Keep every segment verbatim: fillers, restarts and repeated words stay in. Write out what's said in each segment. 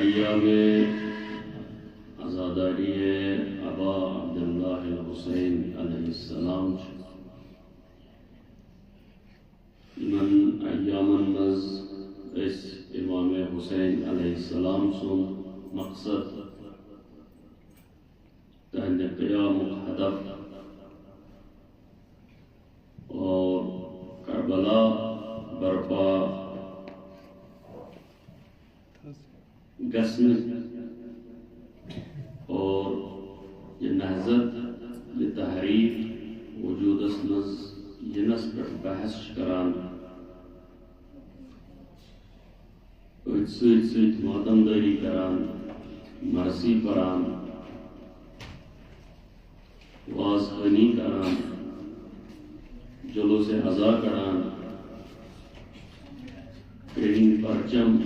ایام عزاداری آبا عبداللہ الحسین علیہ السلام چھِ۔ یِمن ایامن منٛز ٲسۍ امام حسین علیہ السلام سُنٛد مقصد، تہنٛدِ قیامُک ہدف اور کربلا برپا گژھنہٕ اور یہِ نہضت، یہِ تحریک وجوٗدس منٛز یِنس پٮ۪ٹھ بحث چھِ کران۔ أتھۍ سۭتۍ سۭتۍ ماتم دٲری کران، مرثی پران، واز خوٲنی کران، جلوس عزا کران، کرٛہِنۍ پرچم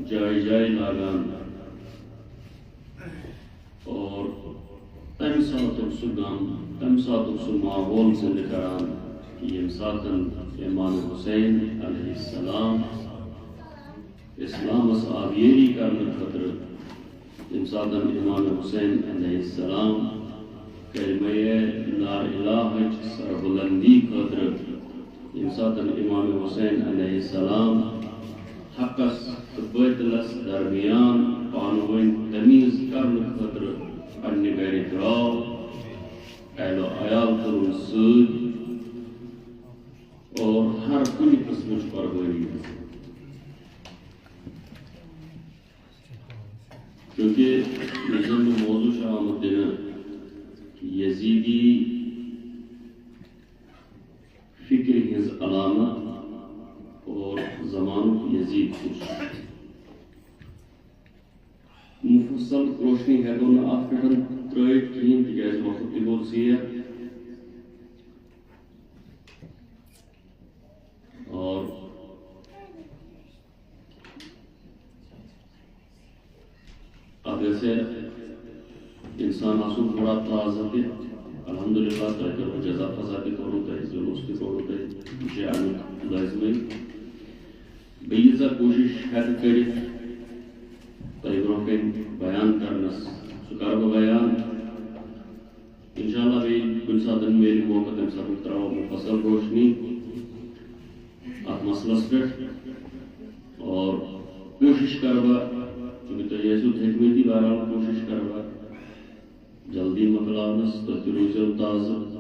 جایہِ جایہِ لاگان اور تمہِ ساتُک سُہ غم، تمہِ ساتُک سُہ ماحول زِندٕ کران، ییٚمہِ ساتن امام حسین علیہ السلام اسلامس آبیٲری کرنہٕ خٲطرٕ، ییٚمہِ ساتن امام حسین علیہ السلام کلمہ لا الہٕچ سربلندی خٲطرٕ، ییٚمہِ ساتن امام حسین علیہ السلام حقس تہٕ باطلس درمیان پانہٕ ؤنۍ تمیٖز کرنہٕ خٲطرٕ پننہِ گرِ درٛاو، اہل و عیال کوٚرُن سۭتۍ اور ہر کُنہِ قٕسمٕچ قۄربٲنی دِژ۔ چونکہ یُس زن یہِ موضوع چھُ آمُت دِنہٕ، یزیدی فکرِ ہٕنٛز علامت اور زمانُک یزید کُس چھُ۔ مفصل روشنی ہٮ۪کو نہٕ اَتھ پٮ۪ٹھ ترٛٲوِتھ کِہیٖنۍ، تِکیٛازِ وقت تہِ گوٚو ژیر۔ اور اتھ گژھِ انسان آسُن تھوڑا تازٕ تہِ۔ الحمدللہ، تۄہہِ کٔروٕ جزا فضا تہِ کوٚروٕ تۄہہِ، جلوس تہِ کوٚروٕ تۄہہِ، یہِ چھِ امیُک لٲزمٕے۔ بہٕ ییٖژاہ کوٗشِش ہٮ۪کہٕ کٔرِتھ، تۄہہِ برونٛہہ کنہِ بیان کرنس، سُہ کرٕ بہٕ بیان۔ انشاءاللہ بیٚیہِ کُنہِ ساتہٕ میلہِ موقعہٕ، تَمہِ ساتہٕ ترٛاوو مفصل روشنی اَتھ مسلس پٮ۪ٹھ۔ اور کوٗشِش کرٕ بہٕ، چونکہ تُہۍ ٲسِو تھٔکمٕتی، بہرحال کوٗشِش کرٕ بہٕ جلدی مۄکلاونس، تُہۍ تہِ روٗزِو تازٕ۔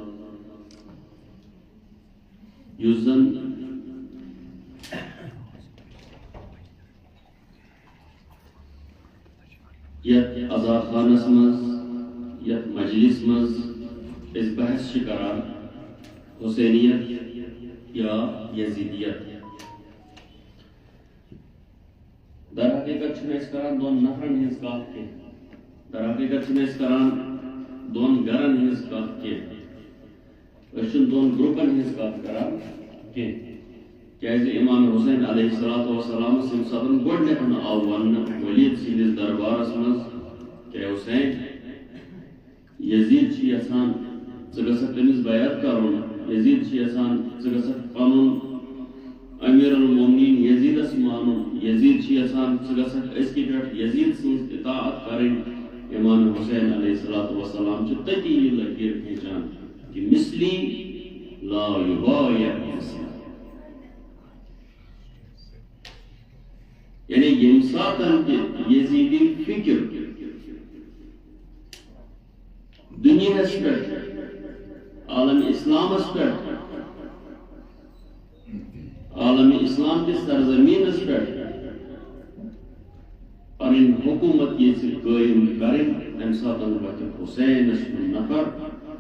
یُس زن یتھ عزا خانس منٛز، یتھ مجلس منٛز أسۍ بحث چھِ کران حسینیت یا یزیدیت، در حقیقت چھِنہٕ أسۍ کران دۄن نفرن ہٕنٛز کتھ کینٛہہ، در حقیقت چھِنہٕ أسۍ کران دۄن گرن ہٕنٛز کتھ کینٛہہ۔ أسۍ چھِنہٕ دۄن گروپن ہٕنٛز کتھ کران کینٛہہ۔ کیازِ امام حسین علیہ الصلوۃ والسلامس ییٚمہِ ساتہٕ گۄڈٕنیتھ آو وننہٕ ولید سٕنٛدِس دربارس منٛز، "اے حسین، یزید چھُ یژھان ژٕ گژھکھ تٔمِس بیعت کرُن، یزید چھُ یژھان ژٕ گژھکھ پنُن امیر المومنین یزیدس مانُن، یزید چھُ یژھان ژٕ گژھکھ أزکہِ پٮ۪ٹھ یزید سٕنٛز اطاعت کرٕنۍ۔" امام حسین علیہ الصلوۃ والسلام چھُ تٔتی یہِ لکیر کھینچان۔ کہ مثلی لا یبایع مثلی۔ یعنی ییٚمہِ ساتن تہِ یزیدی فکر دُنیاہس پٮ۪ٹھ، عالم اسلامس پٮ۪ٹھ، عالم اسلام کِس سرزمینس پٮ۪ٹھ پنٕنۍ حکومت یژھِ قٲیِم کرٕنۍ، تمہِ ساتہٕ وتھِ حسینس ہُنٛد نفر،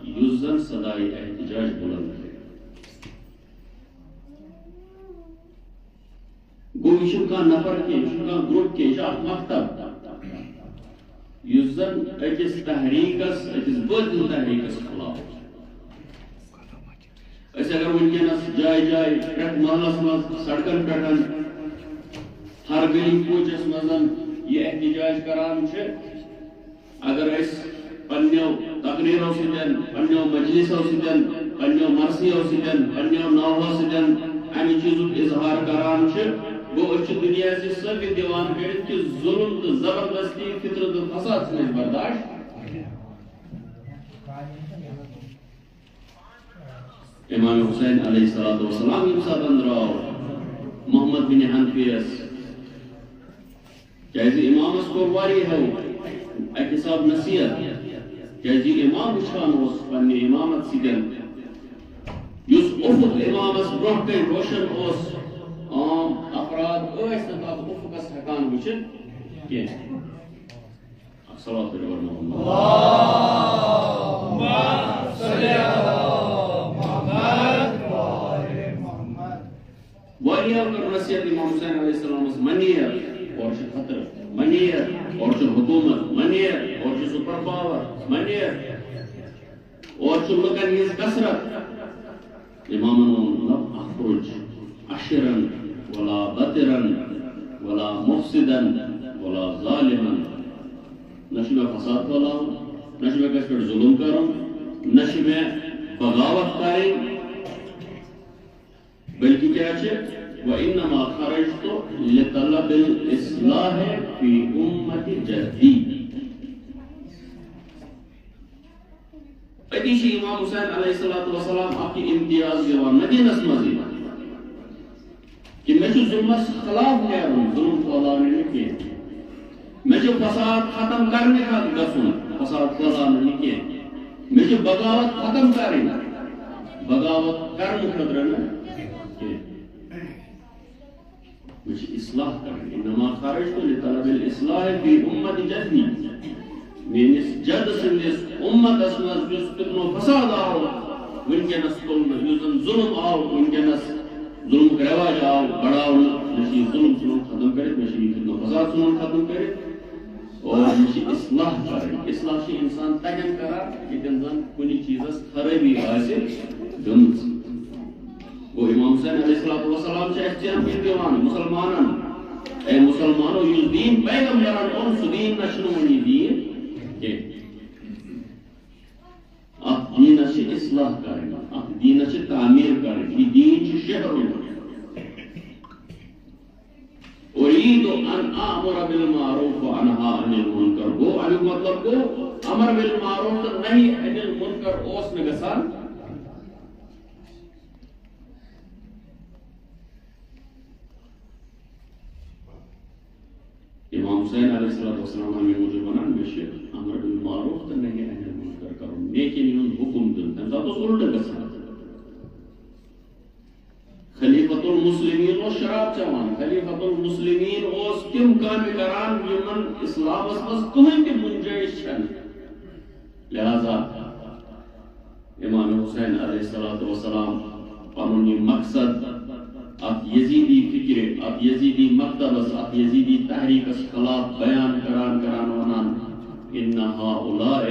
یُس زن صدایہِ احتجاج بلند کرِ۔ گوٚو، یہِ چھُنہٕ کانٛہہ نفر کینٛہہ، یہِ چھُنہٕ کانٛہہ گروپ کینٛہہ، یہِ چھُ اکھ مکتب، یُس زن أکِس تحریکس، أکِس باطل تحریکس خلاف چھُ۔ أسۍ اگر وٕنکیٚنس جایہِ جایہِ پرٛٮ۪تھ محلس منٛز، سڑکن پٮ۪ٹھ، ہر گلی کوچس منٛز یہِ احتجاج کران چھِ، اگر أسۍ پننیو تقریرو سۭتۍ، پننیو مجلسو سۭتۍ، پننیو مرثیو سۭتۍ، پننیو نوحو سۭتۍ امہِ چیزُک اظہار کران چھِ، گوٚو، أسۍ چھِ دُنیاہَس یہِ ثٲبِت دِوان کٔرِتھ کہِ ظُلُم تہٕ زبردستی، فِتنہٕ تہٕ فساد چھِنہٕ أسۍ برداشت۔ امام حسین علیہ الصلوۃ والسلام ییٚمہِ ساتہٕ درٛاو محمد بن حنفیَس، کیازِ امامس کوٚر واریاہو اکہِ حساب نصیحت، کیازِ امام وٕچھان اوس پننہِ امامت سۭتۍ، یُس افق امامس برونٛہہ کنہِ روشن اوس، عام افراد ٲسۍ نہٕ تتھ افقس ہٮ۪کان وٕچھِتھ کینٛہہ۔ اکھ صلوات پٔرِو بر محمد۔ واریاہو کٔر نصیحت امام حسین علیہ السلامس، مہ نیر، اورٕ چھُ خطرٕ، مہ نیر، اورٕ چھُ حکومت، مہ نیر، اورٕ چھُ سپر پاور، مہ نیر، اورٕ چھُ لُکن ہٕنٛز کثرت۔ امامن ووٚن، "لم اخرج اشرا ولا بطرا ولا مفسدا ولا ظالما"۔ نہ چھُ مےٚ فساد پھٲلاوُن، نہ چھُ مےٚ کٲنٛسہِ پٮ۪ٹھ ظُلُم کرُن، نہ چھُ مےٚ بغاوت کرٕنۍ۔ بلکہ کیا چھِ؟ "وانما خرجت لطلب الاصلاح فی امت جدی"۔ أتی چھِ امام حسین علیہ الصلوۃ والسلام اکھ یہِ امتیاز دِوان مدینس منٛزٕے، کہ مےٚ چھُ ظُلمس خلاف نیرُن، ظُلُم پھٲلاونہٕ نہٕ کینٛہہ۔ مےٚ چھُ فساد ختم کرنہٕ خٲطرٕ گژھُن، فساد پھٲلاونہٕ نہٕ کینٛہہ۔ مےٚ چھِ بغاوت ختم کرٕنۍ، بغاوت کرنہٕ خٲطرٕ نہٕ کینٛہہ۔ مےٚ چھِ اصلاح کرٕنۍ۔ "انما خرجت لطلب الاصلاح فی امت جدی"۔ میٲنِس جد سٕنٛدِس امتس منٛز یُس فتنہٕ و فساد آو وٕنکیٚنس تُلنہٕ، یُس زن ظُلُم آو وٕنکیٚنس، ظُلمُک رواج آو بڑاونہٕ، مےٚ چھُ یہِ ظُلُم ژھُنُن ختم کٔرِتھ، مےٚ چھُ یہِ فتنہٕ و فساد ژھُنُن ختم کٔرِتھ۔ اور یہِ چھِ اصلاح کرٕنۍ۔ اصلاح چھِ انسان تتٮ۪ن کران، ییٚتٮ۪ن زن کُنہِ چیٖزس خرٲبی آسہِ گٔمٕژ۔ گوٚو، امام حسین علیہ الصلوۃ والسلام چھِ اَسہِ چیمپین دِوان مُسلمانن۔ اے مُسلمانو، یُس دیٖن پیغمبرن اوٚن، سُہ دیٖن نہ چھُنہٕ وۄنۍ یہِ دیٖن کینٛہہ۔ اتھ دیٖنس چھِ اصلاح کرٕنۍ، اتھ دیٖنس چھِ تعمیٖر کرٕنۍ۔ یہِ دیٖن چھُ شہرُن۔ ارید ان اامر بالمعروف و انہا عن المنکر۔ گوٚو، امیُک مطلب گوٚو، امر بالمعروف تہٕ نہی عن المنکر اوس نہٕ گژھان۔ امام حسین علیہ الصلوۃ والسلام امہِ موٗجوٗب ونان، مےٚ چھُ امر بالمعروف تہٕ نہی عن المنکر کرُن، نیکی ہُنٛد حکم دیُن۔ تَمہِ ساتہٕ اوس الٹہٕ گژھان۔ خلیفۃ المسلمین اوس شراب چٮ۪وان، خلیفۃ المسلمین اوس تِم کامہِ کران یِمن اسلامس منٛز کٕہٕنۍ تہِ گنجٲیش چھنہٕ۔ لہذا امام حسین علیہ الصلوۃ والسلام پنُن یہِ مقصد اتھ یزیدی فکرِ، اتھ یزیدی مکتبس، اتھ یزیدی تحریکس خلاف بیان کران کران ونان، "ان هؤلاء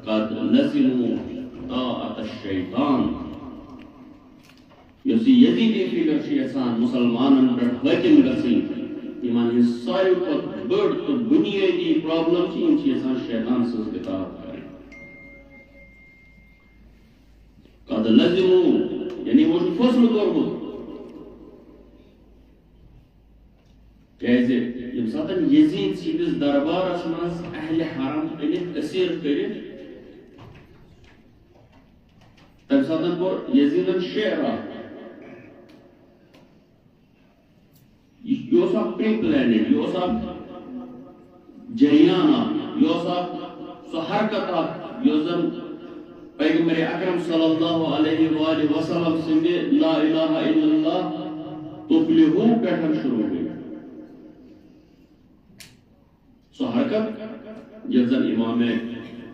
قد لزموا طاعت الشیطان"۔ یۄس یہِ یزیدی فکر چھِ یژھان مُسلمانن پٮ۪ٹھ حٲکِم گژھٕنۍ، یِمن ہٕنٛز ساروی کھۄتہٕ بٔڑ تہٕ بُنیٲدی پرابلم چھِ، یِم چھِ یژھان شیطان سٕنٛز اطاعت کرٕنۍ۔ قد لزموا، یعنی یِمو چھُ فٲصلہٕ کوٚرمُت۔ کیازِ ییٚمہِ ساتہٕ یزید سٕنٛدِس دربارس منٛز اہلِ حرم أنِتھ، اسیر کٔرِتھ، تَمہِ ساتہٕ کوٚر یزیدن شعر اکھ۔ یہِ، یہِ اوس اکھ pre planned، یہِ اوس اکھ جریان اکھ، یہِ اوس اکھ سۄ حرکت اکھ، یۄس زن پیغمبر اکرم صلی اللہ علیہ وآلہ وسلم سٕنٛدِ لا الہ الا اللہ تفلحو پٮ۪ٹھ شروع گٔے۔ سۄ حرکت، یۄس زن امام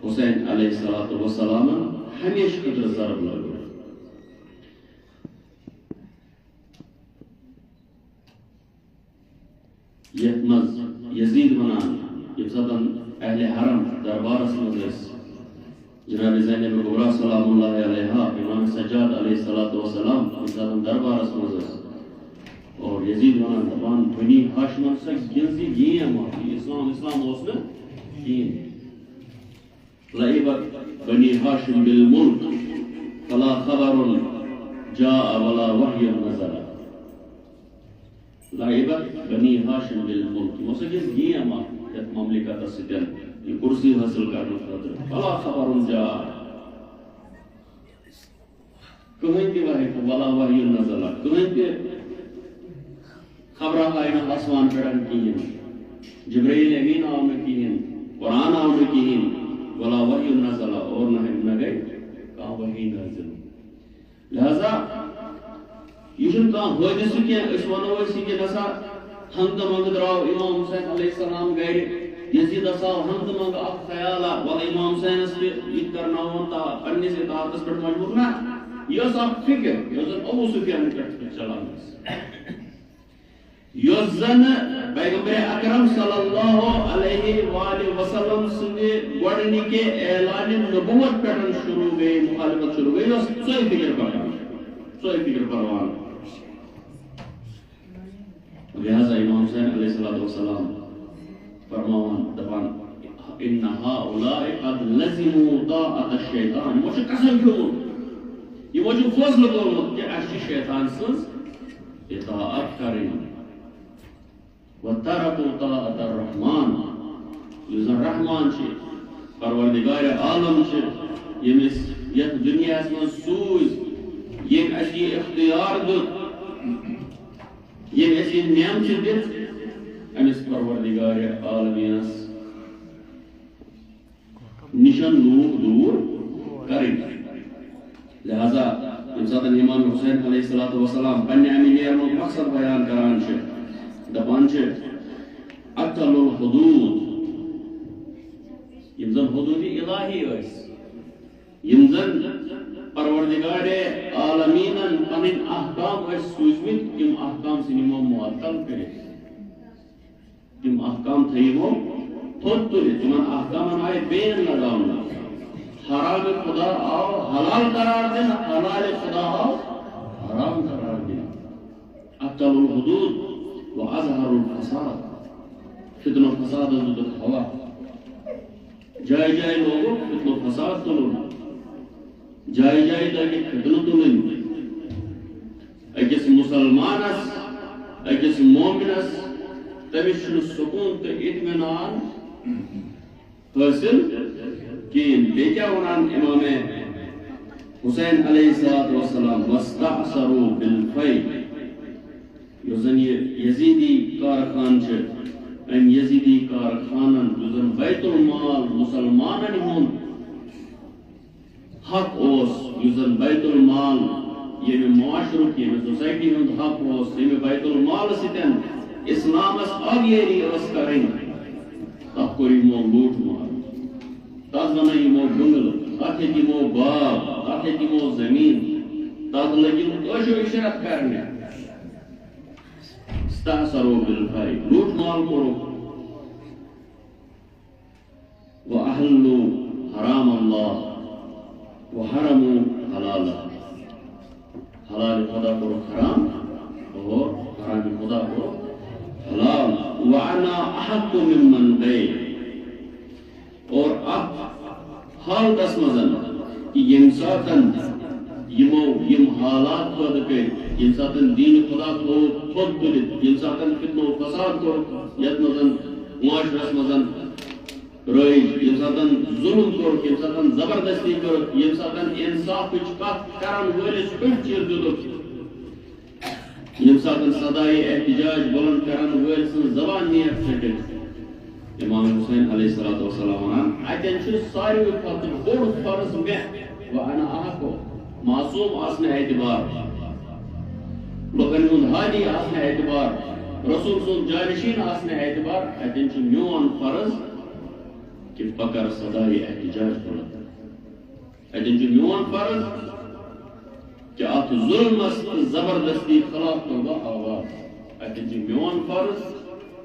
حسین علیہ الصلوۃ والسلامن ہمیشہٕ خٲطرٕ ضرب لگٲو۔ یتھ منٛز یزید ونان، ییٚمہِ ساتہٕ اہلِ حرم دربارس منٛز ٲسۍ، جناب زینب کبریٰ سلام اللہ علیہا، امام سجاد علیہ الصلوۃ والسلام، ییٚمہِ ساتہٕ دربارس منٛز ٲسۍ، اور یزید ونان، دپان، بنی ہاشمن سا گِنٛز یہِ گیم اکھ، یہِ اسلام، اسلام اوس نہٕ کِہیٖنۍ۔ لعبت بنی ہاشم بالملک، فلا خبر جاء ولا وحی نزل۔ لعبت بنی ہاشم بالملک، یِمو سۭتۍ ٲسۍ گیم اکھ یتھ مملکتس سۭتۍ، یہِ کرسی حٲصِل کرنہٕ خٲطرٕ۔ فلا خبر جاء، کٕہٕنۍ تہِ وحی، ولا وحی نزل، کٕہٕنۍ تہِ خبرا آیہِ نہٕ آسمان پٮ۪ٹھ کِہیٖنۍ، جبرائیل امین آو نہٕ کِہیٖنۍ، قرآن آو نہٕ کِہیٖنۍ، ولا وحی نزل، اور نہ نہ گٔے کانٛہہ وحی نازل۔ لہذا یہِ چھُنہٕ کانٛہہ حٲدثہٕ کینٛہہ، أسۍ وَنو أسۍ یہِ کہِ نسا ہنٛگتہٕ منٛگہٕ درٛاو امام حسین علیہ السلام گرِ، یزیدس آو ہنٛگتہٕ منٛگہٕ اکھ خیالا، وَلہٕ امام حسینس تہِ یہِ کرناوون تا پننِس اطاعتس پٮ۪ٹھ مجبوٗر۔ نہ، یہِ ٲس اکھ فکر، یۄس زن ابو سفیان پٮ۪ٹھ چلان ٲس، یۄس زن پیغمبر اکرم صلی اللہ علیہ وآلہ وسلم سٕنٛدِ گۄڈنِکہِ اعلانِ نبوت پٮ۪ٹھ شروع گٔے، مخالفت شروع گٔے، یۄس سۄے فکر پکان، سۄے فکر پروان۔ لہذا امام حسین علیہ الصلوۃ والسلام فرماوان، دپان، "ان هؤلاء قد لزموا طاعة الشیطان"، یِمو چھُ قسم کھیوٚمُت، یِمو چھُ فٲصلہٕ کوٚرمُت کہِ اَسہِ چھِ شیطان سٕنٛز اطاعت کرٕنۍ۔ "وترکوا طاعة الرحمن"، یُس زن رحمان چھِ، پروردگار عالم چھِ، ییٚمِس یتھ دُنیاہس منٛز سوٗز، ییٚمۍ اَسہِ یہِ اختیار دیُت، ییٚمۍ اَسہِ یہِ نعمتہٕ دِژ، أمِس پروردگار عالمینس نِشن لوٗکھ دوٗر کرٕنۍ۔ لہذا ییٚمہِ ساتہٕ امام حسین علیہ الصلوۃ والسلام پننہِ امہِ نیرنُک مقصد بیان کران چھِ، دپان چھِ، "اکل الحدود"، یِم زن حدود الہی ٲسۍ، یِم زن پروردگار عالمینن پنٕنۍ احکام ٲسۍ سوٗزمٕتۍ، تِم احکام ژھٕنۍ یِمو معطل کٔرِتھ۔ تِم احکام تھٲے یِمو تھوٚد تُلِتھ، تِمن احکامن آیہِ بین لگاونہٕ۔ حرام خدا آو حلال قرار دِنہٕ، حلال خدا آو حرام قرار دِنہٕ۔ اکل الحدود و اظہر الفساد، فتنہ و فساد دِتُکھ ہوا۔ جایہِ جایہِ لوگُکھ فتنہٕ و فساد تُلُن، جایہِ جایہِ لٲگِکھ فتنہٕ تُلٕنۍ۔ أکِس مُسلمانس، أکِس مومنس، تٔمِس چھُنہٕ سکوٗن تہٕ اطمینان حٲصِل کِہیٖنۍ۔ بیٚیہِ کیٛاہ وَنان امام حسین علیہ الصلوۃ والسلام، "واستعصروا بالفیء"، یُس زن یہِ یزیدی کارخان چھِ، أمۍ یزیدی کارخانن، یُس زن بیت المال مُسلمانن ہُنٛد حق اوس، یُس زن بیت المال، ییٚمہِ معاشرُک، ییٚمہِ سوسائٹی ہُنٛد حق اوس، ییٚمہِ بیت المال سۭتۍ اسلامس آبیٲری ٲس کرٕنۍ، تتھ کوٚر یِمو لوٗٹھ مار۔ تتھ بنٲے یِمو بنگلہٕ، تتھ ہیٚتۍ یِمو باغ، تتھ ہیٚتۍ یِمو زٔمیٖن، تتھ لٔگۍ یِم عٲشو عشرت کرنہِ۔ استعصروا بالفیء، لوٗٹھ مال کوٚرُکھ۔ وأحلوا حرام الله وحرموا حلاله۔ حلال خدا کوٚرُکھ حرام اور حرام خدا کوٚرُکھ حلال۔ وأنا أحق ممن قيل۔ اور اتھ حالتس منٛز کہ ییٚمہِ ساتن یِمو یِم حالات پٲدٕ کٔرۍ، ییٚمہِ ساتن دین خدا تھوٚو تھوٚد تُلِتھ، ییٚمہِ ساتن فتنہٕ و فساد کوٚر یتھ منٛز معاشرس منٛز رٲیِج، ییٚمہِ ساتن ظلم کوٚرُکھ، ییٚمہِ ساتن زبردستی کٔرٕکھ، ییٚمہِ ساتن انصافٕچ کتھ کرن وٲلِس پٮ۪ٹھ چیٖر دیُتُکھ، ییٚمہِ ساتن صدایہِ احتجاج بلند کرن وٲلۍ سٕنٛز زبان نیر ژٔٹِتھ۔ امام حسین علیہ الصلوۃ والسلام ونان، اتٮ۪ن چھُ ساروی کھۄتہٕ بوٚڑ فرض مےٚ، وأنا أحق، معصوم آسنہٕ اعتبار، لُکن ہُنٛد ہادی آسنہٕ اعتبار، رسول سُنٛد جانشین آسنہٕ اعتبار، اتٮ۪ن چھُ میون فرض کہ بہٕ کرٕ صدایہِ احتجاج بلند۔ اتٮ۪ن چھُ میون فرض کہ اتھ ظلمس تہٕ زبردستی خلاف تُلہٕ بہٕ آواز۔ اتٮ۪ن چھُ میون فرض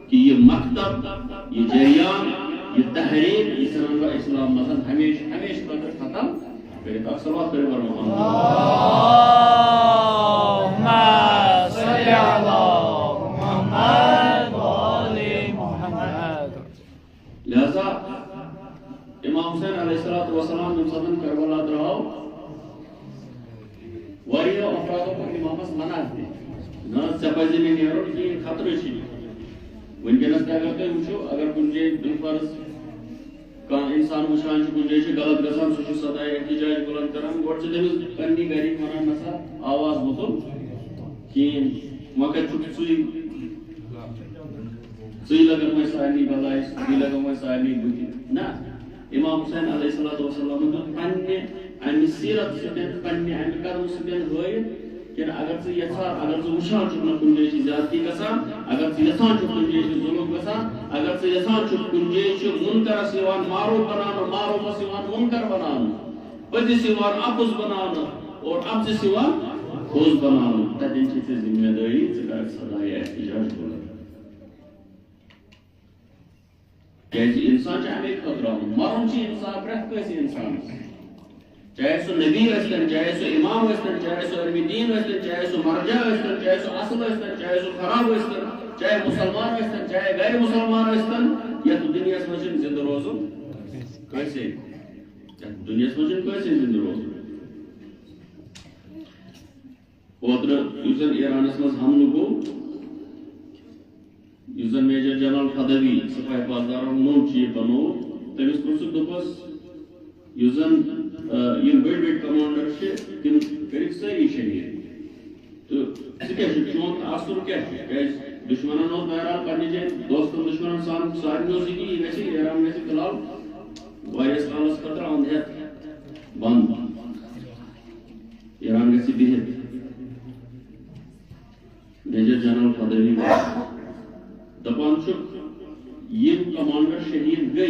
کہ یہِ مکتب، یہِ جریان، یہِ تحریک، یہِ ژھٕنن بہٕ اسلام منٛز ہمیشہٕ، ہمیشہٕ خٲطرٕ ختم کٔرِتھ۔ اکھ صلوات کٔرِو بر محمد۔ اللهم صل على محمد وآل محمد۔ لہذا امام حسین علیہ الصلوۃ والسلام ییٚمہِ ساتہٕ کربلا درٛاو، واریاہو افرادو کوٚر امامس منع تہِ۔ نہ حظ، ژےٚ پَزِ نہٕ نیرُن کِہیٖنۍ، خطرٕ چھِ۔ وٕنکیٚنَس تہِ اگر تُہۍ وٕچھِو، اگر کُنہِ جایہِ بالفرض کانٛہہ اِنسان وٕچھان چھُ، کُنہِ جایہِ چھُ غلط گژھان، سُہ چھُ سدائے احتجاج بُلند کران۔ گۄڈٕ چھِ تٔمِس پننہِ گرِکۍ وَنان، "نسا آواز مہ تُل کِہیٖنۍ، وۄنۍ کَتہِ چھُکھ ژٕے، ژٕے لگن وۄنۍ سارنٕے بلایہِ، ژٕے لگن وۄنۍ سارنٕے بُتھِ۔" نہ، امام حسین علیہ الصلوۃ والسلام دیُت پننہِ امہِ سیرت سۭتۍ، پننہِ امہِ قدمہٕ سۭتۍ ہٲوِتھ کِنہٕ اگر ژٕ یژھان، اگر ژٕ وٕچھان چھُکھ نہ کُنہِ جایہِ چھِ زیادتی گژھان، اگر ژٕ یژھان چھُکھ کُنہِ جایہِ چھِ ظُلُم گژھان، اگر ژٕ یژھان چھُکھ کُنہِ جایہِ چھُ مُنکرَس یِوان معروف بناونہٕ، معروفَس یِوان مُنکر بناونہٕ، پٔزِس یِوان اَپُز بناونہٕ اور اَپزِس یِوان پوٚز بناونہٕ، تَتٮ۪ن چھِ ژےٚ ذمہ دٲری، ژٕ کَرَکھ سدائے احتجاج بُلند۔ کیازِ انسان چھُ اَمے خٲطرٕ آمُت۔ مَرُن چھُ انسان، پرٛٮ۪تھ کٲنٛسہِ انسانَس۔ چاہے سُہ نبی ٲسۍتن، چاہے سُہ امام ٲسۍتن، چاہے سُہ علمِ دین ٲسۍتن، چاہے سُہ مرجع ٲسۍتن، چاہے سُہ اصل ٲسۍتن، چاہے سُہ خراب ٲسۍتن، چاہے مُسلمان ٲسۍتن، چاہے غیر مُسلمان ٲسۍتن، یَتھ دُنیاہَس منٛز چھُنہٕ زِندٕ روزُن کٲنٛسے۔ یَتھ دُنیاہَس منٛز چھُنہٕ کٲنٛسے زِندٕ روزُن۔ اوترٕ یُس زَن ایرانَس منٛز حملہٕ گوٚو، یُس زَن میجر جنرل فدوی، سپاہی پاسدارُک نوٚو چیف بنوو، تٔمِس پرٛژھُکھ، دوٚپُس، یُس زَن، آ، یِم بٔڑۍ بٔڑۍ کمانڈر چھِ، تِم کٔرِکھ سٲری شہیٖد۔ تہٕ ژٕ کیٛاہ چھُکھ، چون تاثر کیٛاہ چھُ؟ کیٛازِ دُشمنن اوس بہرحال پننہِ جایہِ، دوستن دُشمنن سان سارنٕے اوس یہِ کہِ یہِ گژھِ، ایران گژھِ فی الحال واریاہس کالس خٲطرٕ اند ہٮ۪تھ بند۔ ایران گژھِ بِہِتھ۔ میجر جنرل فدوی وَنان۔ دَپان چھُکھ، یِم کمانڈر شہیٖد گٔے،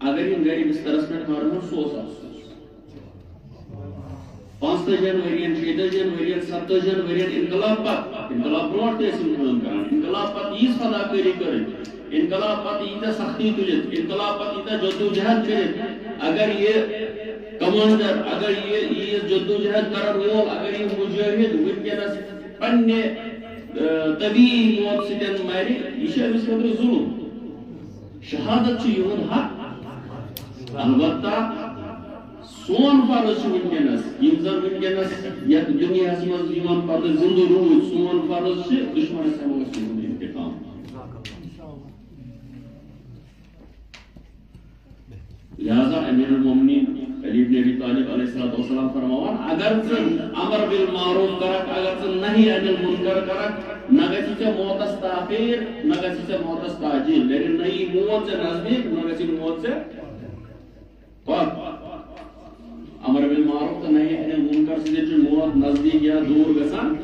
اگر یِم گرِ بسترس پٮ۪ٹھ مَرٕہَن، سُہ اوس افسوس۔ پانٛژتٲجِہَن ؤرین، شیٚتٲجِہَن ؤرین، ستٲجِہَن ؤرین انقلاب پتہٕ، انقلاب برونٛٹھ تہِ ٲسۍ یِم کٲم کران، انقلاب پتہٕ ییٖژ فداکٲری کٔرٕکھ، انقلاب پتہٕ ییٖتیٛاہ سختی تُلِتھ، انقلاب پتہٕ ییٖتیٛاہ جدوجہد کٔرِتھ، اگر یہِ کمانڈر، اگر یہِ، یہِ جدوجہد کرن وول، اگر یہِ مجاہد وٕنکیٚنس پننہِ، آ، طبیعی موت سۭتۍ مرِ، یہِ چھُ أمِس خٲطرٕ ظُلُم۔ شہادت چھُ یِہُنٛد حق۔ البتہ سون فرض چھُ وٕنکیٚنس، یِم زن وٕنکیٚنس یتھ دُنیاہس منٛز یِمن پتہٕ زِندٕ روٗدۍ، سون فرض چھُ دُشمنس ہٮ۪مو أسۍ یِہُنٛد انتقام۔ لہذا امیر المومنین علی ابن ابی طالب علیہ الصلوۃ والسلام فرماوان، اگر ژٕ امر بالمعروف کرکھ، اگر ژٕ نہی عن المنکر کرکھ، نہ گژھِ ژےٚ موتس تاخیر، نہ گژھِ ژےٚ موتس تعجیل، یعنی نہ یی موت ژےٚ نزدیٖک، نہ گژھِ موت ژےٚ پتھ۔ امر بالمعروف تہٕ نہی عن المنکر سۭتۍ چھُ موت نزدیٖک یا دوٗر گژھان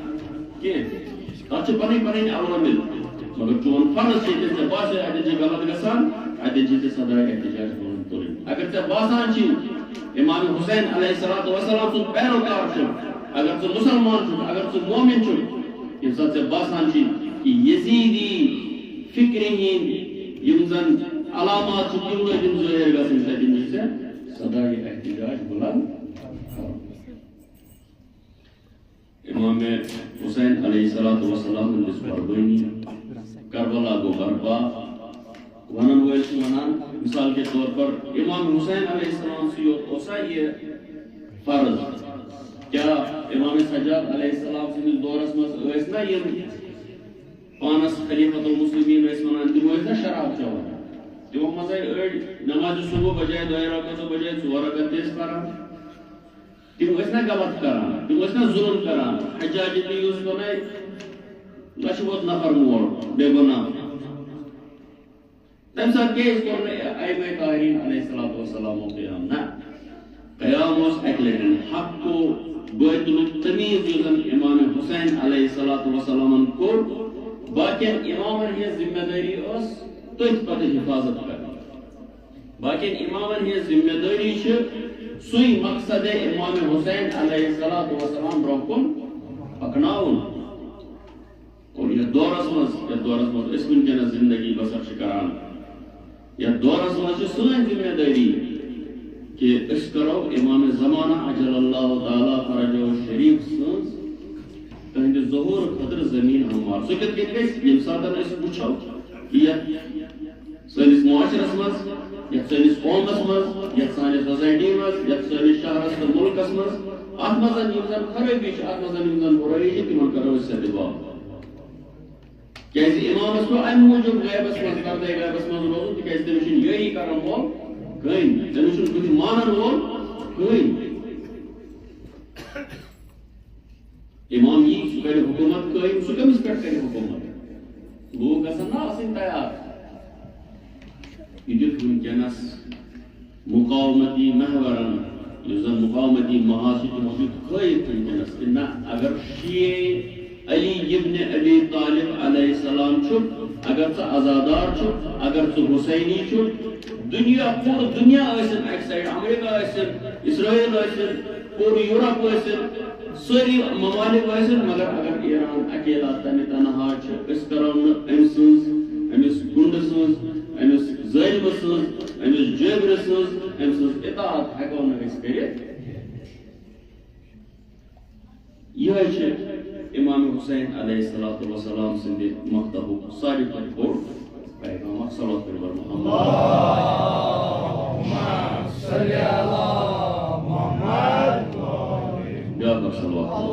کینٛہہ۔ تَتھ چھِ پَنٕنۍ پَنٕنۍ عوامل۔ مگر چون فرض چھُ، ییٚتٮ۪ن ژےٚ باسہِ، اَتٮ۪ن چھِ غلط گژھان، اَتٮ۪ن چھِ ژےٚ سدائے احتجاج پَنُن تُلٕنۍ۔ اگر ژےٚ باسان چھُ، امام حسین علیہ الصلوۃ والسلام سُنٛد پیروکار چھُ، اگر ژٕ مُسلمان چھُکھ، اگر ژٕ مومن چھُکھ، ییٚمہِ ساتہٕ ژےٚ باسان چھُ کہِ یزیدی فکرِ ہٕنٛدۍ یِم زَن علامات چھِ، تِم لٲگِن ظٲہِر گژھٕنۍ، تَتٮ۪ن چھِ ژےٚ سدائے احتجاج بُلند کرُن۔ امام حسین علیہ الصلوۃ والسلام ہٕنٛدِس قربٲنی، کربلا گوٚو برپا۔ ونن وٲلۍ چھِ ونان، مثال کے طور پر، امام حسین علیہ السلام سی یوت اوسا یہِ فرض؟ کیا امام سجاد علیہ السلام سٕنٛدِس دورس منٛز ٲسۍ نا یِم پانس خلیفۃ المسلمین ٲسۍ ونان، تِم ٲسۍ نا شراب چٮ۪وان؟ تِمو منٛز آیہِ أڑۍ نمازِ صبح بجایہِ دۄیو رکعتو بجایہِ ژور رکعت تہِ ٲسۍ پران۔ تِم ٲسۍ نا غلط کران، تِم ٲسۍ نا ظلم کران۔ حجاج ابن یوسفن آیہِ لچھِ ووت نفر مول بے گناہ۔ تَمہِ ساتہٕ کیٛازِ کوٚر نہٕ ائمہ طاہرین علیہ الصلوۃ والسلامو قیام؟ نہ، قیام اوس اَکہِ لٹہِ۔ حق و باطلُک تمیٖز یُس زن امام حسین علیہ الصلوۃ والسلامن کوٚر، باقین امامن ہٕنٛز ذمہ دٲری ٲس تٔتھۍ پتہٕ حفاظت کرٕنۍ۔ باقین امامن ہٕنٛز ذمہ دٲری چھِ سُے مقصد امام حسین علیہ الصلوۃ والسلام برونٛہہ کُن پکناوُن۔ اور یتھ دورس منٛز، یتھ دورس منٛز أسۍ وٕنکیٚنس زندگی بسر چھِ کران، یتھ دورس منٛز چھِ سٲنۍ ذمہ دٲری کہِ أسۍ کرو امام زمانہ عجل اللہ تعالیٰ فرجہ شریف سٕنٛز تہنٛدِ ظہور خٲطرٕ زمین ہموار۔ سُہ کِتھ کٔنۍ گژھِ؟ ییٚمہِ ساتہٕ أسۍ وٕچھو کہِ یتھ سٲنِس معاشرس منٛز، یتھ سٲنِس قومس منٛز، یتھ سانہِ سوسایٹی منٛز، یتھ سٲنِس شہرس تہٕ مُلکس منٛز اتھ منٛز یِم زن خرٲبی چھِ، اتھ منٛز یِم زن برٲیی چھِ، تِمن کرو أسۍ سدِ باب۔ کیازِ امامس پیوٚو امہِ موٗجوٗب غیبس منٛز، پردے غیبس منٛز روزُن، تِکیازِ تٔمِس چھُنہٕ یٲری کرن وول کٕہٕنۍ، تٔمِس چھُنہٕ بُتھِ مانن وول کٕہٕنۍ۔ امام یی، سُہ کرِ حکومت قٲیِم، سُہ کٔمِس پٮ۪ٹھ کرِ حکومت؟ لوٗکھ گژھن نا آسٕنۍ تیار۔ یہِ دیُت وٕنکیٚنس مقاومتی محورن، یُس زن مقاومتی محاذ چھُ، تِمو دیُت ہٲیِتھ وٕنکیٚنس کہِ نہ، اگر شیعہ علی ابن ابی طالب علیہ السلام چھُ، اگر ژٕ عزادار چھُ، اگر ژٕ حسینی چھُ، دُنیا، پوٗرٕ دُنیا ٲسِن اَکہِ سایڈٕ، امریکہ ٲسِن، اسرائیل ٲسِن، پوٗرٕ یورپ ٲسِن، سٲری ممالک ٲسِن، مگر اگر ایران اکیلا تنہِ تنہا چھُ، أسۍ کرو نہٕ أمۍ سٕنٛز، أمِس گُنڈٕ سٕنٛز، أمِس ظٲلمہٕ سٕنٛز، أمِس جٲبرٕ سٕنٛز، أمۍ سٕنٛز اطاعت ہٮ۪کو نہٕ أسۍ کٔرِتھ۔ یِہوٚے چھِ امام حسین علیہ الصلوۃ والسلام سٕنٛدِ مکتبُک ساروی کھۄتہٕ بوٚڑ پیغام۔ اکھ صلوات پٔرِو بر محمد۔ بیٛاکھ اکھ صلوات پٔرِو۔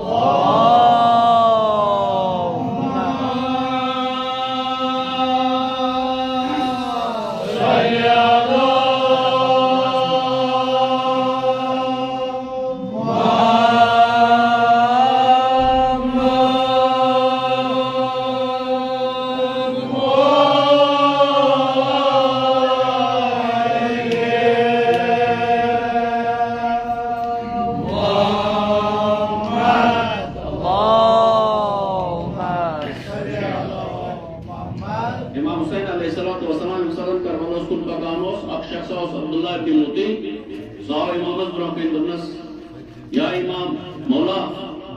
امام حسین علیہ الصلوۃ والسلام، ییٚمہِ ساتہٕ کربلاہس کُن پکان اوس، اکھ شخص اوس عبداللہ ابن مطیع، سُہ آو امامس برونٛہہ کنہِ، دوٚپنس، یا امام، مولا،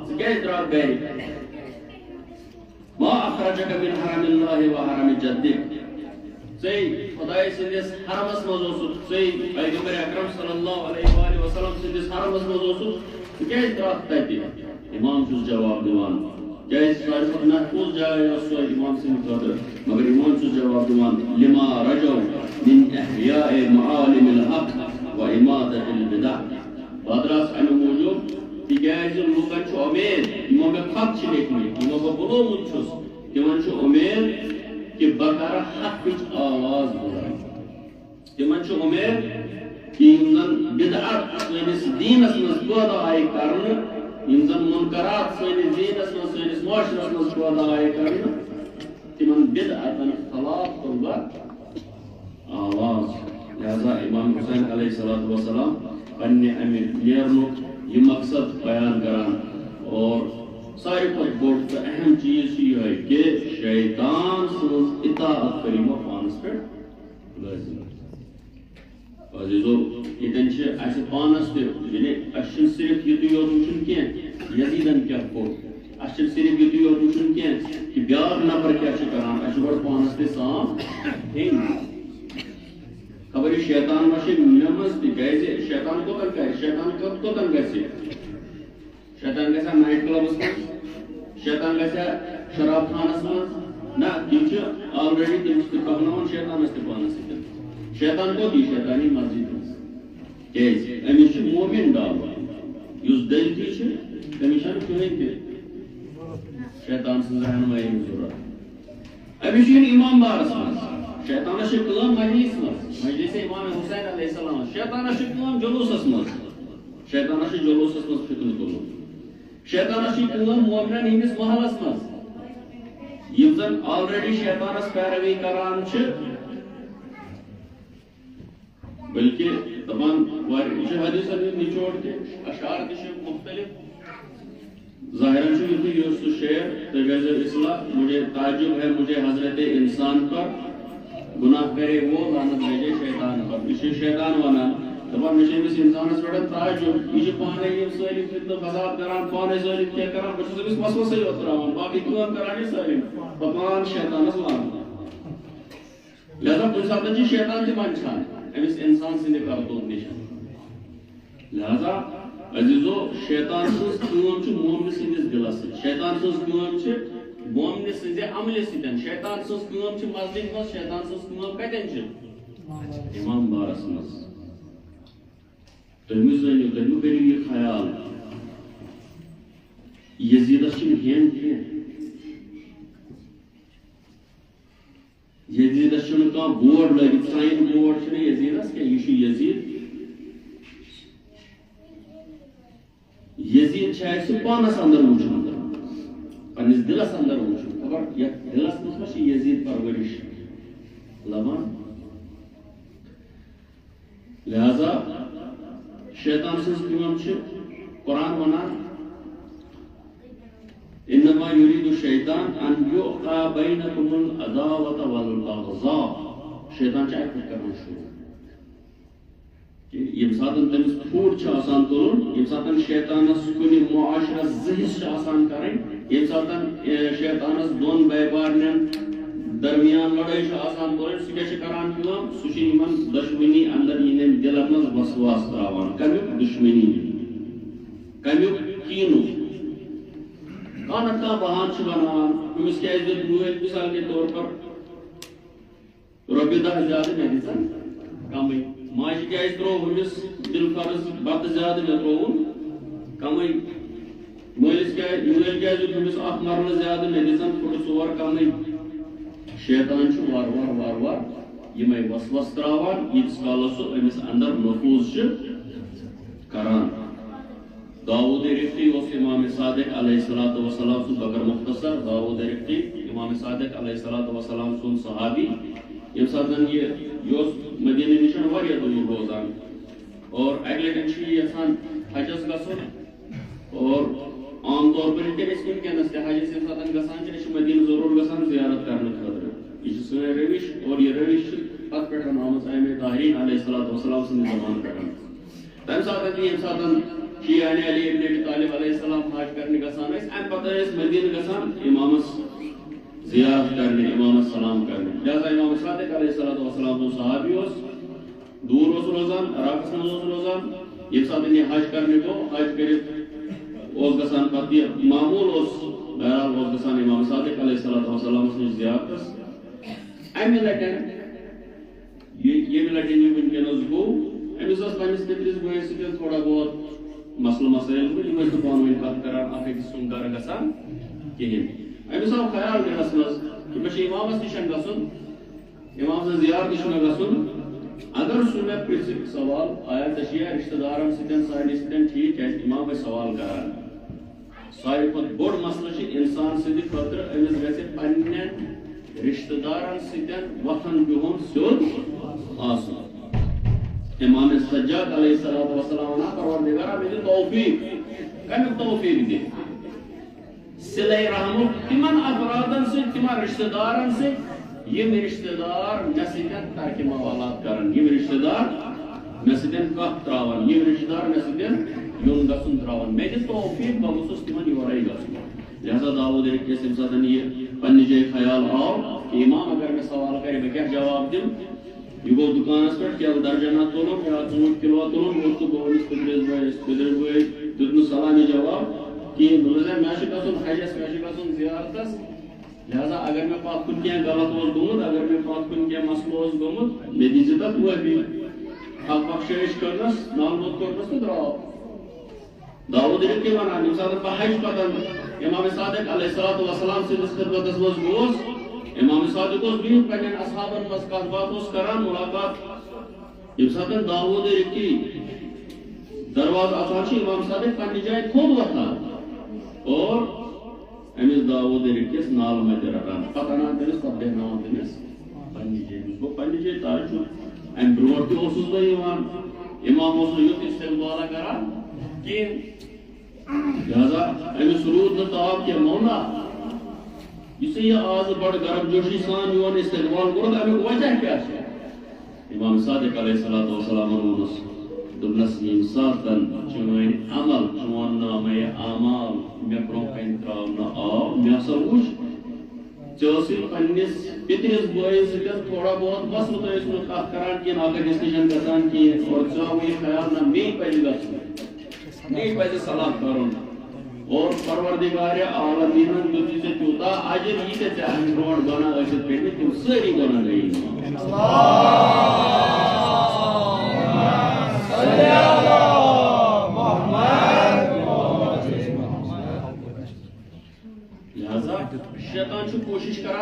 ژٕ کیازِ درٛاکھ گرِ؟ ما اخرجک من حرم اللہ و حرم جدک؟ ژے خدای سٕنٛدِس حرمس منٛز اوسُکھ، ژے پیغمبر اکرم صلی اللہ علیہ وآلہ وسلم سٕنٛدِس حرمس منٛز اوسُکھ، ژٕ کیازِ درٛاکھ تتہِ؟ امام چھُس جواب دِوان، کیازِ ساروی کھۄتہٕ محفوظ جاے ٲس سۄے امام سٕنٛدِ خٲطرٕ، مگر امام چھُس جواب دِوان، لما رجو من احیاء معالم الحق و اماتۃ البدع۔ بہٕ درٛاس امہِ موٗجوٗب، تِکیازِ لوٗکن چھُ اُمید، یِمو مےٚ خط چھِ لیکھمٕتۍ، یِمو بہٕ بُلومُت چھُس، تِمن چھُ اُمید کہِ بہٕ کرٕ حقٕچ آواز بُلند۔ تِمن چھُ اُمید کہِ یِم زن بدعت سٲنِس دیٖنس منٛز پٲدٕ آیہِ کرنہٕ، یِم زن منکرات سٲنِس دیٖنس منٛز، سٲنِس معاشرس منٛز پٲدٕ آیہِ کرنہٕ، تِمن بدعتن خلاف تُلہٕ بہٕ آواز۔ لہذا امام حسین علیہ الصلوۃ والسلام پننہِ امہِ نیرنُک یہِ مقصد بیان کران، اور ساروی کھۄتہٕ بوٚڑ تہٕ اہم چیٖز چھُ یِہوٚے کہِ شیطان سٕنٛز اطاعت کٔرِو مےٚ پانس پٮ۪ٹھ لٲزم۔ عزیزو، ییٚتٮ۪ن چھِ اَسہِ پانَس تہِ، یعنی اَسہِ چھُنہٕ صرف یُتُے یوت وٕچھُن کینٛہہ، یزیٖدَن کیٛاہ کوٚر۔ اَسہِ چھُنہٕ صرف یُتُے یوت وٕچھُن کینٛہہ کہِ بیٛاکھ نفر کیٛاہ چھُ کران، اَسہِ چھُ گۄڈٕ پانَس تہِ سام ہیٚنۍ۔ خبر یہِ شیطان ما چھِ مےٚ منٛز تہِ، کیٛازِ شیطان کوٚتَن کرِ، شیطان کوٚت-، کوٚتَن گژھِ؟ شیطان گژھِ ہا نایٹ کلبس منٛز، شیطان گژھِ ہا شراب خانس منٛز۔ نہ، تِم چھِ already تٔمِس تہِ پکناوان شیطانس تہِ پانس سۭتۍ۔ شیطان کوٚت یی؟ شیطان یی مسجد منٛز۔ کیازِ؟ أمِس چھُ مومن ڈالُن۔ یُس دٔلۍ تہِ چھُ، تٔمِس چھَنہٕ کٕہٕنۍ تہِ شیطان سٕنٛز رہنمٲیی ہٕنٛز ضروٗرت۔ أمِس چھُ یُن امام بارس منٛز۔ شیطانس چھِ کٲم مجلس منٛز، مجلس امام حسین علیہ السلام۔ شیطانس چھِ کٲم جلوسس منٛز۔ شیطانس چھُ جلوسس منٛز فتنہٕ تُلُن۔ شیطانس چھِ کٲم مومنن ہٕنٛدِس محلس منٛز، یِم زن already شیطانس پیروی کران چھِ، بلکہ دپان، واریاہ، یہِ چھُ حدیثن ہُنٛد نچوڑ تہِ، اشعار تہِ چھِ مختلف۔ ظاہرن چھُ یُتھُے یُس سُہ شعر، تُہۍ گژھِ اصلاح، مجھے تعجب ہے مجھے حضرت انسان پر، گناہ کرے وہ، لعنت بھیجے شیطان پر۔ یہِ چھُ شیطان ونان، دپان، مےٚ چھُ أمِس انسانس پٮ۪ٹھ تعجب، یہِ چھُ پانے یِم سٲری فتنہٕ فساد کران، پانے سٲری کینٛہہ کران، بہٕ چھُس أمِس وسوسے یوت تراوان، باقٕے کٲم کران چھِ سٲری، پتہٕ ونان شیطانس لعنت۔ لہذا کُنہِ ساتہٕ چھُ شیطان تہِ منٛدچھان أمِس انسان سٕنٛدِ کرتوت نِش۔ لہذا عزیزو، شیطان سٕنٛز کٲم چھِ مومنہٕ سٕنٛدِس دِلس سۭتۍ، شیطان سٕنٛز کٲم چھِ مومنہٕ سٕنٛزِ عملہِ سۭتۍ۔ شیطان سٕنٛز کٲم چھِ مسجدِ منٛز، شیطان سٕنٛز کٲم کتٮ۪ن چھِ؟ امام بارس منٛز۔ تُہۍ مہٕ زٲنِو، تُہۍ مہٕ کٔرِو یہِ خیال۔ یزیدس چھُنہٕ ہٮ۪ن کینٛہہ۔ یزیدس چھُنہٕ کانٛہہ بورڈ لٲگِتھ، ساین بورڈ چھُنہٕ یزیدس کینٛہہ، یہِ چھُ یزید۔ یزید چھُ اَسہِ پانس اندر وٕچھُن، پننِس دِلس اندر وٕچھُن، خبر یتھ دِلس منٛز ما چھِ یزید پرورش لبان۔ لہذا شیطان سٕنٛز کٲم چھِ، قرآن ونان، "انما یرید الشیطان ان یوقع بینکم العداوۃ والبغضاء"۔ شیطان چھُ اَتہِ پٮ۪ٹھ کران شروع۔ ییٚمہِ ساتہٕ تٔمِس پھوٚٹ چھُ آسان تُلُن، ییٚمہِ ساتہٕ شیطانَس کُنہِ معاشرَس زٕ حصہٕ چھِ آسان کَرٕنۍ، ییٚمہِ ساتہٕ، اے، شیطانَس دۄن بٲے بارنٮ۪ن درمیان لڑٲے چھِ آسان تُلٕنۍ، سُہ کیٛاہ چھُ کَران کٲم؟ سُہ چھُ یِمَن دۄشوٕنی اندر، یِہنٛدٮ۪ن دِلَن منٛز وسواس ترٛاوان۔ کَمیُک؟ دُشمنی۔ کَمیُک؟ کیٖنُک۔ کانٛہہ نَتہٕ کانٛہہ بہانہٕ چھُ بَناوان، أمِس کیٛازِ دیُت مٲلۍ، مثال کے طور پر، رۄپیہِ دَہ زیادٕ، مےٚ دِژَن کَمٕے۔ ماجہِ کیٛازِ ترٛوو ہُمِس بالفرض بَتہٕ زیادٕ، مےٚ ترٛووُن کَمٕے۔ مٲلِس کیٛازِ، مٲلۍ کیٛازِ دیُت ہُمِس اَکھ مَرلہٕ زیادٕ، مےٚ دِژَن فُٹہٕ ژور کَمٕے۔ شیطان چھُ وارٕ وارٕ، وارٕ وارٕ یِمَے وسوس ترٛاوان، ییٖتِس کالَس سُہ أمِس اندر نفوذ چھُ کران۔ داوود رقی اوس امام صادق علیہ الصلوۃ والسلام سُنٛد، بہٕ کرٕ مختصر، داوود رقی امام صادق علیہ الصلوۃ والسلام سُنٛد صحابی، ییٚمہِ ساتہٕ زن یہِ، یہِ اوس مدینہ نِش واریاہ دوٗر روزان، اور اَکہِ لٹہِ چھُ یہِ یژھان حجس گژھُن، اور عام طور پر یِتھ کٔنۍ أسۍ وٕنکیٚنس تہِ حجس ییٚمہِ ساتہٕ گژھان چھِ، أسۍ چھِ مدینہ ضروٗر گژھان زیارت کرنہٕ خٲطرٕ۔ یہِ چھِ سٲنۍ روش، اور یہِ روش چھِ پتہٕ پٮ۪ٹھ آمٕژ اَمے طاہرین علیہ الصلوۃ والسلام سٕنٛدِ زمانہٕ پٮ۪ٹھ۔ تَمہِ ساتہٕ تہِ ییٚمہِ ساتہٕ شیعہ علی ابن ابی طالب علیہ السلام حج کرنہِ گژھان ٲسۍ، اَمہِ پتہٕ ٲسۍ مدینہ گژھان امامس زیارت کرنہِ، امامس سلام کرنہِ۔ لہذا امام صادق علیہ الصلوۃ والسلام سُنٛد صحابی اوس، دوٗر اوس روزان، عراقس منٛز اوس روزان۔ ییٚمہِ ساتہٕ یہِ حج کرنہِ گوٚو، حج کٔرِتھ اوس گژھان پتہٕ یہِ معموٗل اوس، بہرحال اوس گژھان امام صادق علیہ الصلوۃ والسلامس نِش زیارتس۔ اَمہِ لٹہِ یہِ، ییٚمہِ لٹہِ یہِ وٕنکیٚنس گوٚو، أمِس ٲس پننِس پِترِس بٲیِس سۭتۍ تھوڑا بہت مسلہٕ مسٲیِل گوٚو، یِم ٲسۍ نہٕ پانہٕ ؤنۍ کتھ کران، اکھ أکِس سُنٛد گرٕ گژھان کِہیٖنۍ۔ أمِس آو خیال دِلس منٛز کہِ مےٚ چھُ امامس نِش گژھُن، امام سٕنٛز زیارت چھُ مےٚ گژھُن۔ اگر سُہ مےٚ پرژھِ سوال، آیا ژےٚ چھُیا رشتہٕ دارن سۭتۍ، سارنٕے سۭتۍ ٹھیٖک، کیازِ امام ٲسۍ سوال کران۔ ساروی کھۄتہٕ بوٚڑ مسلہٕ چھُ انسان سٕنٛدِ خٲطرٕ، أمِس گژھِ پننٮ۪ن رشتہٕ دارن سۭتۍ وۄتھُن بِہُن سیوٚد آسُن۔ امام سجاد علیہ الصلوۃ والسلام ونان، پروردگارا، مےٚ دِ توفیق۔ کمیُک توفیق دِ؟ صلہ رحمُک تِمن افرادن سۭتۍ، تِمن رشتہٕ دارن سۭتۍ، یِم رشتہٕ دار مےٚ سۭتۍ ترکِ موالات کرن، یِم رشتہٕ دار مےٚ سۭتۍ کتھ تراون، یِم رشتہٕ دار مےٚ سۭتۍ یُن گژھُن تراون، مےٚ دِ توفیق، بہٕ گوٚژھُس تِمن یورے گژھُن۔ لہذا داوود رقیس ییٚمہِ ساتہٕ یہِ پننہِ جایہِ خیال آو کہ امام اگر مےٚ سوال کرِ، بہٕ کیٛاہ جواب دِمہٕ؟ یہِ گوٚو دُکانس پٮ۪ٹھ کیلہٕ درجنہ تُلُن یا ژوٗنٛٹھۍ کِلوٗ تُلُن، ووت تہٕ گوٚو أمِس پِترِس بٲیِس۔ پِترِس بٲے دیُت نہٕ سلامہِ جواب کِہیٖنۍ۔ دوٚپنَس، "ہے، مےٚ چھُ گژھُن حجس، مےٚ چھُ گژھُن زیارتس، لہذا اگر مےٚ پتھ کُن کینٛہہ غلط اوس گوٚمُت، اگر مےٚ پتھ کُن کینٛہہ مسلہٕ اوس گوٚمُت، مےٚ دیٖزِ تتھ معٲفی۔" حق بخشٲیِش کٔرنَس، نال نوٚد کوٚرنَس تہٕ درٛاو۔ داوود رقی ونان، ییٚمہِ ساتہٕ بہٕ حج پتن امام صادق علیہ الصلوۃ والسلام سٕنٛدِس خدمتس منٛز گوس، امام صادق اوس بِہِتھ پننٮ۪ن اصحابن منٛز کتھ باتھ اوس کران، ملاقات۔ ییٚمہِ ساتہٕ داوود رقی دروازٕ اژان چھُ، امام صادق پننہِ جایہِ تھوٚد وۄتھان اور أمِس داوود رقیس نالہٕ مَتہِ رَٹان، پَتہٕ اَنان تٔمِس، پَتہٕ بیٚہناوان تٔمِس پننہِ جایہِ۔ أمِس گوٚو پننہِ جایہِ تعجب۔ اَمہِ برونٛٹھ تہِ اوسُس بہٕ یِوان، اِمام اوس نہٕ یُتھ استقبالہ کران کینٛہہ۔ لہذا أمِس روٗد نہٕ تاب کینٛہہ، "مولا، یُس یہِ آز بڑٕ گرم جوشی سان میون استقبال کوٚرُتھ، اَمیُک وجہ کیٛاہ چھُ؟" امام صادق علیہ الصلوۃ والسلام ووٚنُس، دوٚپنَس، "ییٚمہِ ساتَن چٲنۍ عمل، چون نامہ اعمال مےٚ برونٛہہ کَنہِ ترٛاونہٕ آو، مےٚ ہسا وُچھ، ژےٚ ٲسٕے پننِس پِترِس بٲیِس سۭتۍ تھوڑا بہت مسلہٕ، تُہۍ ٲسِو نہٕ کَتھ کران کینٛہہ، اکھ أکِس نِش گژھان کینٛہہ، اور ژےٚ آوُے یہِ خیال، نہ، مے پَزِ گژھُن۔" بیٚیہِ پَزِ صلاح کَرُن۔ اور پروردگار عالمیٖنَن دیُت ژےٚ تیوٗتاہ اجر، ییٖتیٛاہ ژےٚ اَمہِ برونٛٹھ گۄناہ ٲسِتھ پیٚمٕتۍ، تِم سٲری گۄناہ گٔیی معاف۔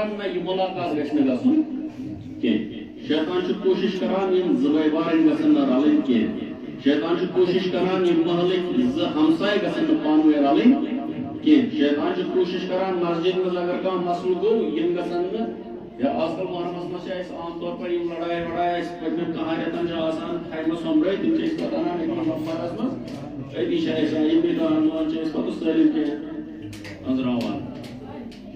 نہ، یہِ مُلاقات گژھِ نہٕ گژھُن کینٛہہ۔ شیطان چھُ کوٗشِش کران، یِم زٕ بٲے بارٕنۍ گژھن نہٕ رلٕنۍ کینٛہہ۔ شیطان چھُ کوٗشِش کران، یِم محلٕکۍ زٕ ہمساے گژھن نہٕ پانہٕ ؤنۍ رلٕنۍ کینٛہہ۔ شیطان چھُ کوٗشِش کران، مسجد منٛز اگر کانٛہہ مسلہٕ گوٚو، یِم گژھن نہٕ، یا آز کل محرمس منٛز چھِ اَسہِ عام طور پر یِم لڑایہِ وڑایہِ اَسہِ پٔتمٮ۪ن کہن رٮ۪تن چھِ آسان تھایمژ سۄمبرٲوِتھ، تِم چھِ أسۍ پتہٕ انان أکِس مقبرس منٛز، أتی چھِ أسۍ یِمنٕے دۄہن منٛز چھِ أسۍ پتہٕ سٲلِم کینٛہہ أنٛزراوان۔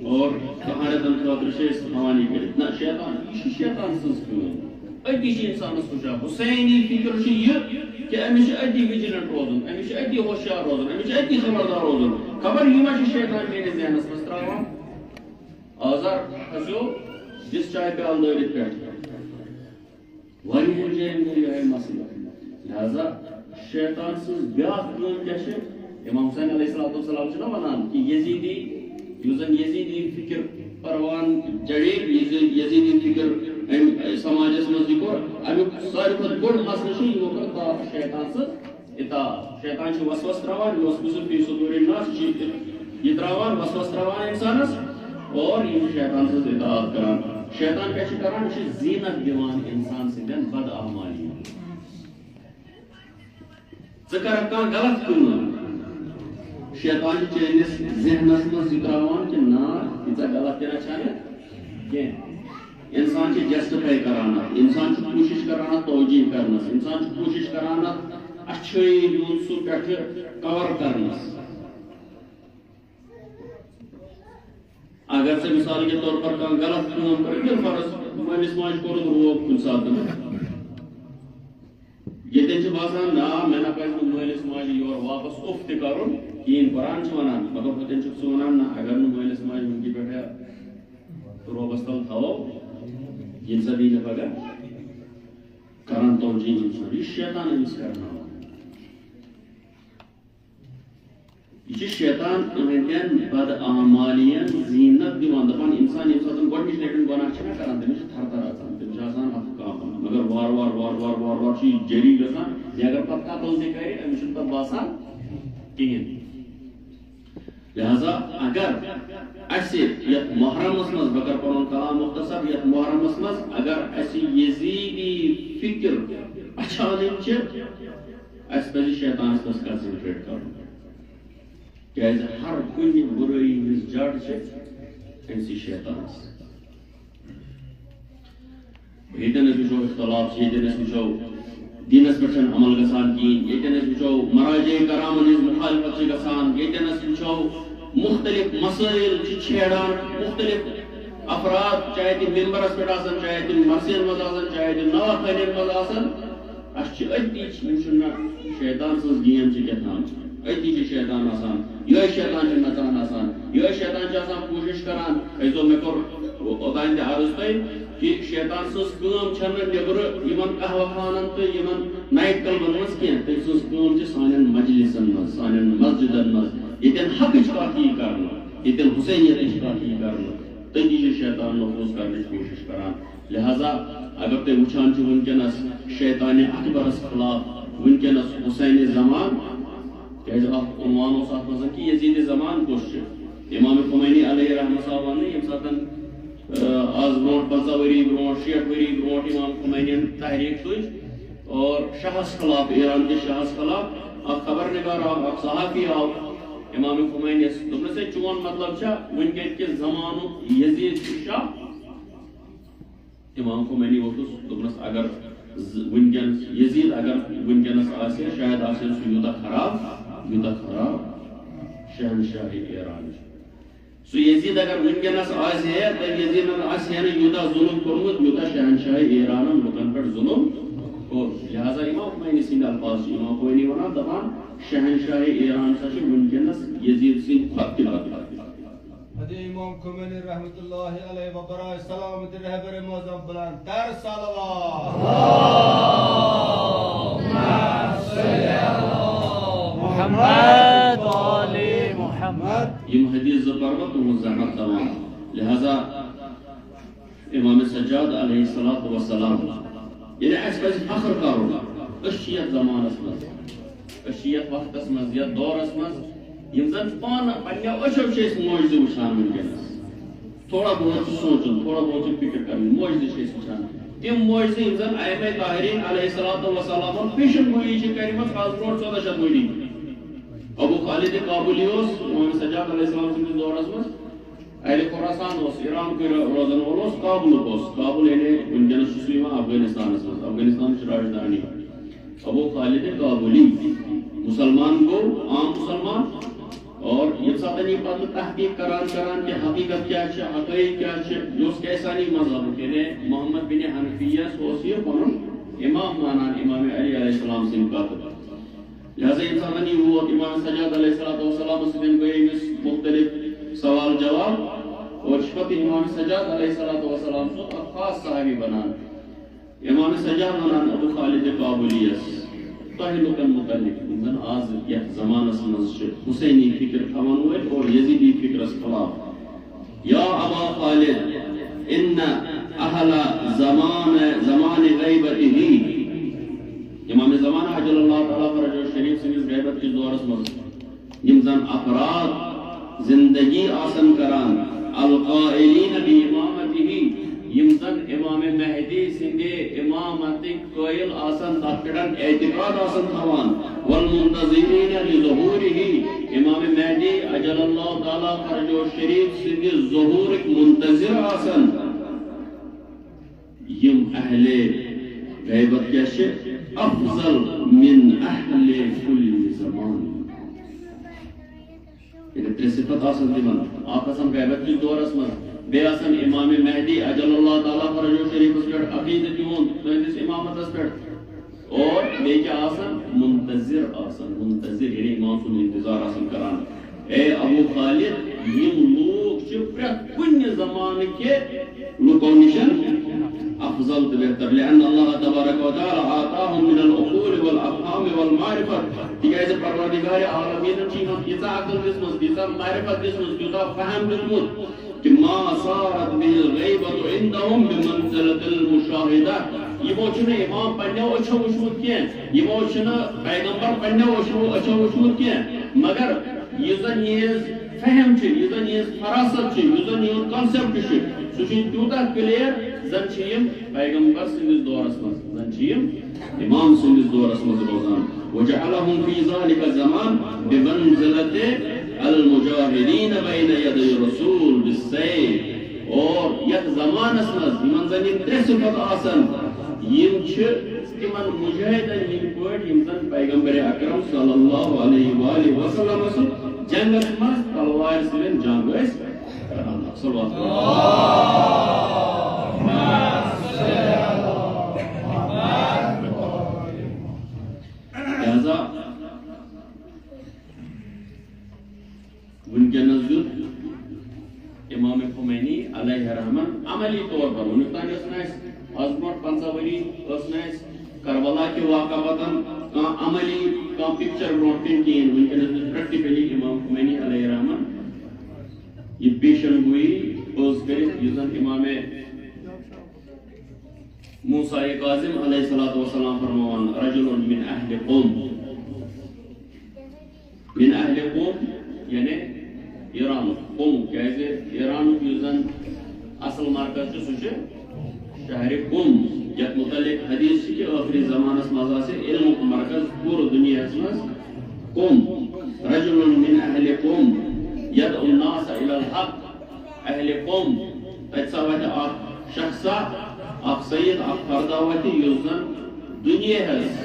اور کہن رٮ۪تن خٲطرٕ چھِ أسۍ تھاوان یہِ کٔرِتھ۔ نہ، شیطان، یہِ چھِ شیطان سٕنٛز کٲم۔ أتی چھِ اِنسانَس وٕچھان۔ حسینی فِکر چھِ یہِ کہِ أمِس چھِ أتی وِجِلنٹ روزُن، أمِس چھِ أتی ہوشیار روزُن، أمِس چھِ أتی خبردار روزُن۔ خبر یہِ ما چھِ شیطان میٛٲنِس ذہنَس منٛز ترٛاوان؟ آزار کھسیو دِس چاے پیالہٕ دٲرِتھ پٮ۪ٹھ۔ واریاہن جاین گوٚو یِہوٚے مسلہٕ۔ لہذا شیطان سٕنٛز بیٛاکھ کٲم کیٛاہ چھِ؟ امام حسین علیہ الصلوۃ والسلام چھُنہ ونان کہِ یزیدی، یُس زن یزیدی فکر پروان چڑھے، یُس زن یزیدی فکر أمۍ سماجس منٛز یہِ کوٚر، امیُک ساروی کھۄتہٕ بوٚڑ مسلہٕ چھُ یِمو کوٚر طاعت شیطان سٕنٛز اطاعت۔ شیطان چھُ وسوسہٕ ترٛاوان، یہِ اوس مےٚ سُہ فی صدور الناس چھُ یہِ ترٛاوان، وسوسہٕ ترٛاوان انسانس، اور یہِ چھُ شیطان سٕنٛز اطاعت کران۔ شیطان کیٛاہ چھُ کران؟ یہِ چھُ زینت دِوان انسان سٕنٛدٮ۪ن بداعمالیَن۔ ژٕ کرکھ کانٛہہ غلط کٲم، شیطان چھُ چٲنِس ذہنس منٛز یہِ ترٛاوان کہِ نا، ییٖژاہ غلط تہِ نہ چھنہٕ کینٛہہ۔ انسان چھُ جسٹیفائی کران اتھ، انسان چھُ کوٗشش کران اتھ توجیہ کرنس، انسان چھُ کوٗشش کران اتھ اچھٲیی ہُنٛد سُہ پٮ۪ٹھٕ کور کرنس۔ اگر ژےٚ مثال کے طور پر کانٛہہ غلط کٲم کٔرٕتھ، بِل فرض مٲلِس ماجہِ کوٚرُتھ روب کُنہِ ساتہٕ، ییٚتٮ۪ن چھُ باسان، نا، مےٚ نہ پزِ نہٕ مٲلِس ماجہِ یورٕ واپس اُف تہِ کرُن کِہیٖنۍ۔ قرآن چھُ ونان، مگر ہُتٮ۪ن چھُکھ ژٕ ونان، نہ، اگر نہٕ مٲلِس ماجہِ وٕنکہِ پٮ۪ٹھٕ روبس تل تھاوو، ییٚمہِ ساتہٕ یی مےٚ پگاہ کران توجیہ اِنسان، یہِ چھُ شیطان أمِس کرناوان۔ یہِ چھُ شیطان أہٕنٛدٮ۪ن بداعمالیَن زینت دِوان، دَپان، اِنسان ییٚمہِ ساتہٕ گۄڈٕنِچ لَٹہِ گۄناہ چھُنہ کران، تٔمِس چھُ تھر تھر اَژان، تٔمِس چھُ آسان اَتھٕ کانٛپان۔ مگر وارٕ وارٕ، وارٕ وارٕ، وارٕ وارٕ چھُ یہِ جٲری گژھان۔ یہِ اگر پَتہٕ قتل تہِ کرِ، أمِس چھُنہٕ پَتہٕ باسان کِہیٖنۍ۔ لہذا اگر اَسہِ یَتھ محرمَس منٛز، بہٕ کَرٕ پَنُن کلام مختصر، یَتھ محرمَس منٛز اگر اَسہِ یزیدی فکر اچھانٕے چھِ، اَسہِ پَزِ شیطانَس پٮ۪ٹھ concentrate کرُن۔ کیازِ ہر کُنہِ بُرٲیی ہٕنٛز جڑ چھِ أمۍ سٕے شیطانَس۔ ییٚتٮ۪ن أسۍ وٕچھو اختلاف چھِ، ییٚتٮ۪ن أسۍ وٕچھو دیٖنَس پٮ۪ٹھ چھَنہٕ عمل گژھان کِہیٖنۍ، ییٚتٮ۪ن أسۍ وٕچھو مراجع کرامَن ہٕنٛز مُخالفت چھِ گژھان، ییٚتٮ۪ن أسۍ وٕچھو مُختٔلِف مسٲیِل چھِ چھیڑان، مُختٔلِف افراد، چاہے تِم ممبرَس پٮ۪ٹھ آسَن، چاہے تِم مرثیَن منٛز آسَن، چاہے تِم نواخانٮ۪ن منٛز آسَن، اَسہِ چھِ أتی چھِ، یِم چھِنہ شیطان سٕنٛز گیم چھِ کیٛاہ تام۔ أتی چھِ شیطان آسان، یِہوٚے شیطان چھِ نَژان آسان، یِہوٚے شیطان چھِ آسان کوٗشِش کران۔ أسۍ دوٚپ، مےٚ کوٚر اوٚتام تہِ عرض تۄہہِ کہِ شیطان سٕنٛز کٲم چھَنہٕ نیٚبرٕ یِمَن قہوٕ خانَن تہٕ یِمَن نایٹ کلبَن منٛز کینٛہہ، تٔمۍ سٕنٛز کٲم چھِ سانٮ۪ن مجلسَن منٛز، سانٮ۪ن مسجدَن منٛز، ییٚتٮ۪ن حقٕچ کاکی کرنہٕ، ییٚتٮ۪ن حسینیتٕچ کاکی کرنہٕ، تٔتی چھِ شیطان نفوذ کرنٕچ کوٗشِش کران۔ لہذا اگر تُہۍ وٕچھان چھِو وٕنکیٚنَس شیطانِ اکبرَس خلاف وٕنکیٚنَس حسینِ زمان، کیازِ اکھ عنوان اوس اَتھ منٛز کہِ یزیدِ زمان کُس چھُ؟ امام خمینی علیہ رحمہ صاحب وَننہٕ ییٚمہِ ساتہٕ، آ، آز برونٛٹھ پنٛژاہ ؤری برونٛٹھ، شیٹھ ؤری برونٛٹھ امام خمینیَن تحریٖک تُج اور شاہَس خلاف، ایران کِس شاہَس خلاف اکھ خبر نگار آو، اکھ صحافی آو امام خمینیَس، دوٚپنَس، ہے، چون مطلب چھا وٕنکیٚن کِس زمانُک یزید چھُ شاہ؟ امام خمینی ووتُس، دوٚپنَس، اگر ز-، وٕنکیٚنَس یزید اگر وٕنکیٚنَس آسہِ ہے، شاید آسہِ ہے سُہ یوٗتاہ خراب، یوٗتاہ خراب شہنشاہ ایران چھُ۔ سُہ یزید اگر وٕنکیٚنَس آسہِ ہے، تہٕ یزیدَن آسہِ ہے نہٕ یوٗتاہ ظُلُم کوٚرمُت، یوٗتاہ شہنشاہ ایرانَن لُکَن پٮ۪ٹھ ظُلُم کوٚر۔ لہذا امام خمینی سٕنٛدۍ الفاظ چھِ امام خمینی وَنان، دَپان، شہنشاہ ایران سا چھُ وٕنکیٚنَس یزید سٕنٛدِ کھۄتہٕ تہِ بدتر۔ ادے امام خمینی رحمت اللہ علیہ و برائے سلامت رہبر معظم بلند تر صلوات۔ محمد آل محمد۔ یِم حدیث زٕ پرٕ بہٕ تُہنٛز زحمت تمام۔ لہذا امام سجاد علیہ الصلوۃ والسلام، یعنی اَسہِ پَزِ فخر کَرُن، أسۍ چھِ یَتھ زمانَس منٛز، أسۍ چھِ یَتھ وقتَس منٛز، یَتھ دورَس منٛز، یِم زَن پانہٕ پنٛنیو أچھو چھِ أسۍ معجزٕ وٕچھان وٕنکیٚنَس۔ تھوڑا بہت چھُ سونٛچُن، تھوڑا بہت چھِ فِکر کَرٕنۍ۔ معجزٕ چھِ أسۍ وٕچھان۔ تِم معجزٕ یِم زَن ائمہ طاہرین علیہ الصلوۃ والسلامن پیشن گویی چھِ کٔرمٕژ آز برونٛٹھ ژۄداہ شیٚتھ ؤری۔ ابو خالد کابلی اوس امام سجاد علیہ السلام سٕنٛدِس دورس منٛز اہل خراسان اوس، ایران کُے رو-، روزن وول اوس، کابلُک اوس۔ کابل یعنی وٕنکیٚنَس چھُ سُہ یِوان افغانستانَس منٛز، افغانستانٕچ راجدھانی۔ ابو خالد کابلی مسلمان گوٚو، عام مسلمان، اور ییٚمہِ ساتہٕ یہِ پتہٕ تحقیق کران کران کہِ حقیقت کیٛاہ چھِ، حقٲیق کیٛاہ چھِ، یہِ اوس کیسانی مذہبُک، یعنی محمد بن حنفیہ، سُہ اوس یہِ پنُن امام مانان امام علی علیہ السلام سٕنٛدِ پتہٕ۔ لہذا ییٚمہِ ساتہٕ یہِ ووت امام سجاد علیہ الصلوۃ والسلام سۭتۍ گٔے أمِس مختلف سوال جواب، اور چھُ پتہٕ امام سجاد علیہ الصلوۃ والسلام سُنٛد اکھ خاص صحابی بنان۔ امام سجاد ونان ابو خالد کابلی یس، تۄہہِ لُکن متعلق یِم زن آز یتھ زمانس منٛز چھِ حسینی فکر تھاون وٲلۍ اور یزیدی فکرس خلاف۔ یا ابا خالد، ان اہل زمان، زمان غیبتہ، امام زمانہ عجل اللہ تعالیٰ فرجہ شریف سٕنٛدِس غیبت کِس دورس منٛز یِم زن افراد زندگی آسن کران، القائلین بامامتہ، یِم زن امام مہدی سٕنٛدِ امامتٕکۍ قٲیل آسن، تتھ پٮ۪ٹھ اعتقاد آسن تھاوان، والمنتظرین لظہورہ، امام مہدی عجل اللہ تعالیٰ فرجہ شریف سٕنٛدِ ظہورٕکۍ منتظر آسن۔ یِم اہل غیبت کیٛاہ چھِ؟ افضل من اہل کل زمان۔ ییٚلہِ ترٛےٚ صفت آسن تِمن، اکھ آسن غیبت کِس دورس منٛز، بیٚیہِ آسن امام مہدی عجل اللہ تعالیٰ فرجہ شریفس پٮ۪ٹھ عقیدٕ تِہُنٛد، تُہنٛدِس امامتس پٮ۪ٹھ، اور بیٚیہِ کیٛاہ آسن؟ منتظر آسن، منتظر یعنی امام سُنٛد انتظار آسن کران۔ اے ابو خالد، یِم لوٗکھ چھِ پرٛٮ۪تھ کُنہِ زمانہٕ کہِ لُکو نِش افضل تہٕ بہتر، لأن اللہ تبارک و تعالیٰ آتاہم من العقول والافہام والمعرفت، تِکیٛازِ پروردگار عالمیٖنن چھِ یِمن تیٖژاہ عقل دِژمٕژ، تیٖژاہ معرفت دِژمٕژ، تیوٗتاہ فہم دیُتمُت، کہ ما صارت به الغیبة عندهم بمنزلة المشاہدہ۔ یِمو چھُنہٕ امام پننیو أچھو وٕچھمُت کینٛہہ، یِمو چھُنہٕ پیغمبر پننیو أچھو، أچھو وٕچھمُت کینٛہہ، مگر یُس زن یِہنٛز فہم چھُ، یُس زن یِہنٛز فراست چھِ، یُس زن یِہُنٛد concept چھُ، سُہ چھُ تیوٗتاہ clear، زن چھِ یِم پیغمبر سٕنٛدِس دورس منٛز، زن چھِ یِم امام سٕنٛدِس دورس منٛز روزان۔ وجعلهم في ذلك الزمان بمنزلة المجاهدين بين يدي الرسول بالسيف۔ اور یتھ زمانس منٛز یِمن زن یِم ترٛےٚ صفت آسن، یِم چھِ تِمن مجاہدن ہٕنٛدۍ پٲٹھۍ، یِم زن پیغمبر اکرم صلی اللہ علیہ وآلہ وسلم سُنٛد جنگس منٛز تلوارِ سۭتۍ جنگ ٲسۍ کران۔ صلوات۔ لہذا وٕنکیٚنَس دیُت امام خمینی علیہ الرحمن عملی طور پر، وٕنیُک تام ٲس نہٕ اَسہِ، آز برونٛٹھ پنٛژاہ ؤری ٲس نہٕ اَسہِ کربلا کہِ واقعہ پتن کانٛہہ عملی، کانٛہہ picture برونٛٹھ کَنہِ کِہیٖنۍ۔ وٕنکیٚنَس دیُت practically امام خمینی علیہ الرحمن یہِ پیشن گویی پٔز کٔرِتھ، یُس زن امام موسیٰ کاظم علیہ الصلوۃ والسلام فرماوان، رجل من اہل قم۔ من اہل قم یعنی ایرانُک قم، کیازِ ایرانُک یُس زن اصل مرکز چھُ، سُہ چھُ شہرِ قم، یتھ متعلق حدیث چھِ کہ ٲخری زمانس منٛز آسہِ علمُک مرکز پوٗرٕ دُنیاہس منٛز قم۔ رجل من اہل قم یدعو الناس الی الحق۔ اہل قوم، تتہِ سا وتہِ اکھ شخصا، اکھ سید، اکھ فردا وتہِ، یُس زن دُنیاہس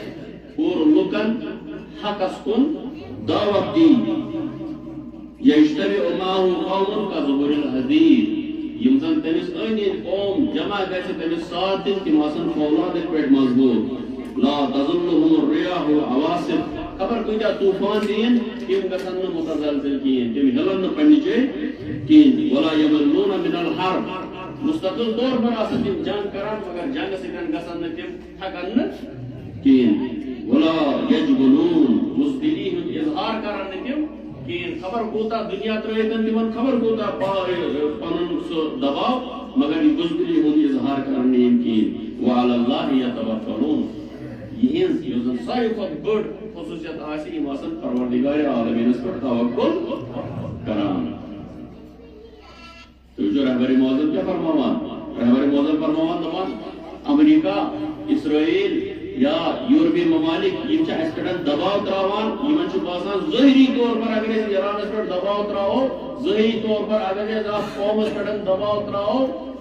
پوٗرٕ لُکن حقس کُن دعوت دی۔ یجتمع معه قوم کظہور الحدید، یِم زن تٔمِس أنٛدۍ أنٛدۍ قوم جمع گژھِ، تٔمِس ساتھ دِن، تِم آسن فولادٕکۍ پٲٹھۍ مضبوٗط۔ لا تظلهم الرياح والعواصف، خبر کۭتیاہ طوفان دِیِن، تِم گژھن نہٕ متزلزل کِہیٖنۍ، تِم ہِلن نہٕ پننہِ جایہِ کِہیٖنۍ۔ ولا يملون من الحرب، مستقل طور پر آسن تِم جنگ کران، مگر جنگہٕ سۭتۍ گژھن نہٕ تِم تھکن نہٕ کِہیٖنۍ۔ ولا يجبنون، بزدلی ہُنٛد اظہار کرن نہٕ تِم کِہیٖنۍ۔ خبر کوٗتاہ دُنیا ترٲوِتن تِمن، خبر کوٗتاہ پا-، پنُن سُہ دباو، مگر یہِ بزدلی ہُنٛد اظہار کرن نہٕ یِم کِہیٖنۍ۔ وعلى الله يتوكلون۔ یِہنٛز یۄس زن ساروی کھۄتہٕ بٔڑ خصوٗصیت آسہِ، یِم آسن پروردگار عالمیٖنس پٮ۪ٹھ توکل کران۔ تُہۍ وٕچھِو رہبر معظم کیٛاہ فرماوان۔ رہبر معظم فرماوان، دَپان، امریکہ، اسرائیل یا یورپی ممالک، یِم چھِ اَسہِ پٮ۪ٹھ دباو ترٛاوان، یِمن چھُ باسان ظٲہری طور پر اگر أسۍ ایرانس پٮ۪ٹھ دباو ترٛاوو، ظٲہری طور پر اگر أسۍ اَتھ قومس پٮ۪ٹھ دباو ترٛاوو،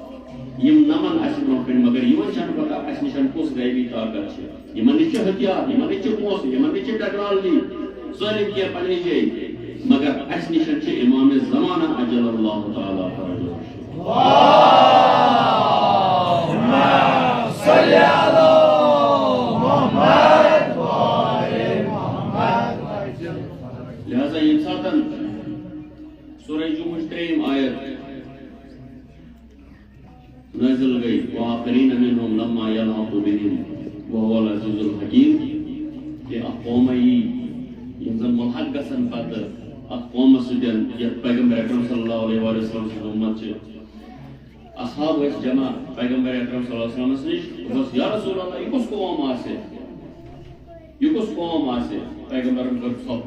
یِم نَمَن اَسہِ برونٛہہ کَنہِ، مگر یِمَن چھَنہٕ پَتہ اَسہِ نِش کُس غیبی طاقت چھِ۔ یِمَن نِش چھِ ہتھیار، یِمَن نِش چھِ پونٛسہٕ، یِمَن نِش چھِ ٹیکنالوجی، سٲلِم کینٛہہ پنٛنہِ جایہِ۔ مگر اَسہِ نِش چھِ امام زمانہ عجل اللہ تعالیٰ فرجہ الشریف۔ لہذا ییٚمہِ ساتَن سورہ جمعہٕچ ترٛیٚیِم آیت نازل گئی، وآخرین منهم لما یلحقوا بهم وهو العزیز الحکیم، کہ اکھ قوم یی، یِم زن ملحق گژھن پتہٕ اتھ قومس سۭتۍ، یتھ پیغمبر اکرم صلی اللہ علیہ وآلہ وسلم سٕنٛز امت چھِ۔ اصحاب ٲسۍ جمع پیغمبر اکرم صلی اللہ علیہ وسلمس نِش، دوٚپُس، یا رسول اللہ، یہِ کُس قوم آسہِ؟ یہِ کُس قوم آسہِ؟ پیغمبرن کٔر ژھۄپ۔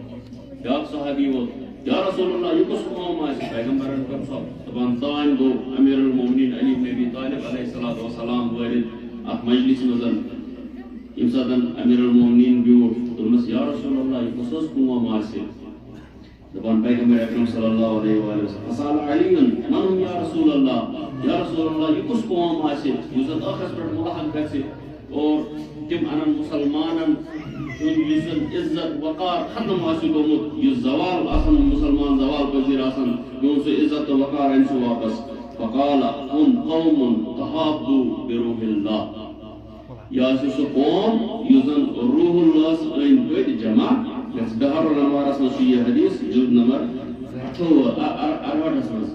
بیٛاکھ صحابی ووت، یا رسول اللہ، یہِ کُس قوم آسہِ؟ پیغمبرن کٔر ژھۄپ۔ دَپان، تام گوٚو امیر المومنین علی بن ابی طالب علیہ الصلوۃ والسلام وٲرِد اتھ مجلس منٛز۔ ییٚمہِ ساتہٕ امیر المومنین بیوٗٹھ، دوٚپنس، یا رسول اللہ، یہِ کُس حظ قوم آسہِ؟ دَپان، پیغمبر اکرم صلی اللہ علیہ وآلہ وسلم، فسأل علی، من هم یا رسول اللہ؟ یا رسول اللہ، یہِ کُس قوم آسہِ، یُس زن ٲخرس پٮ۪ٹھ ملحق گژھِ اور تِم انن مسلمانن ہُنٛد یُس زن عزت وقار ختم آسہِ گوٚمُت، یُس زوال آسن، مسلمان زوال پذیر آسن، یِہُنٛد سُہ عزت تہٕ وقار انہِ سُہ واپس۔ فقال، هم قوم تحابوا بروح اللہ۔ یہِ آسہِ سُہ قوم یُس زن روح اللہس أنٛدۍ پٔکۍ جمع گژھِ۔ بحر الانوارس منٛز چھُ یہِ حدیث، جلد نمبر اَٹھووُہ، ا-، ا-، اَرہٲٹھس منٛز۔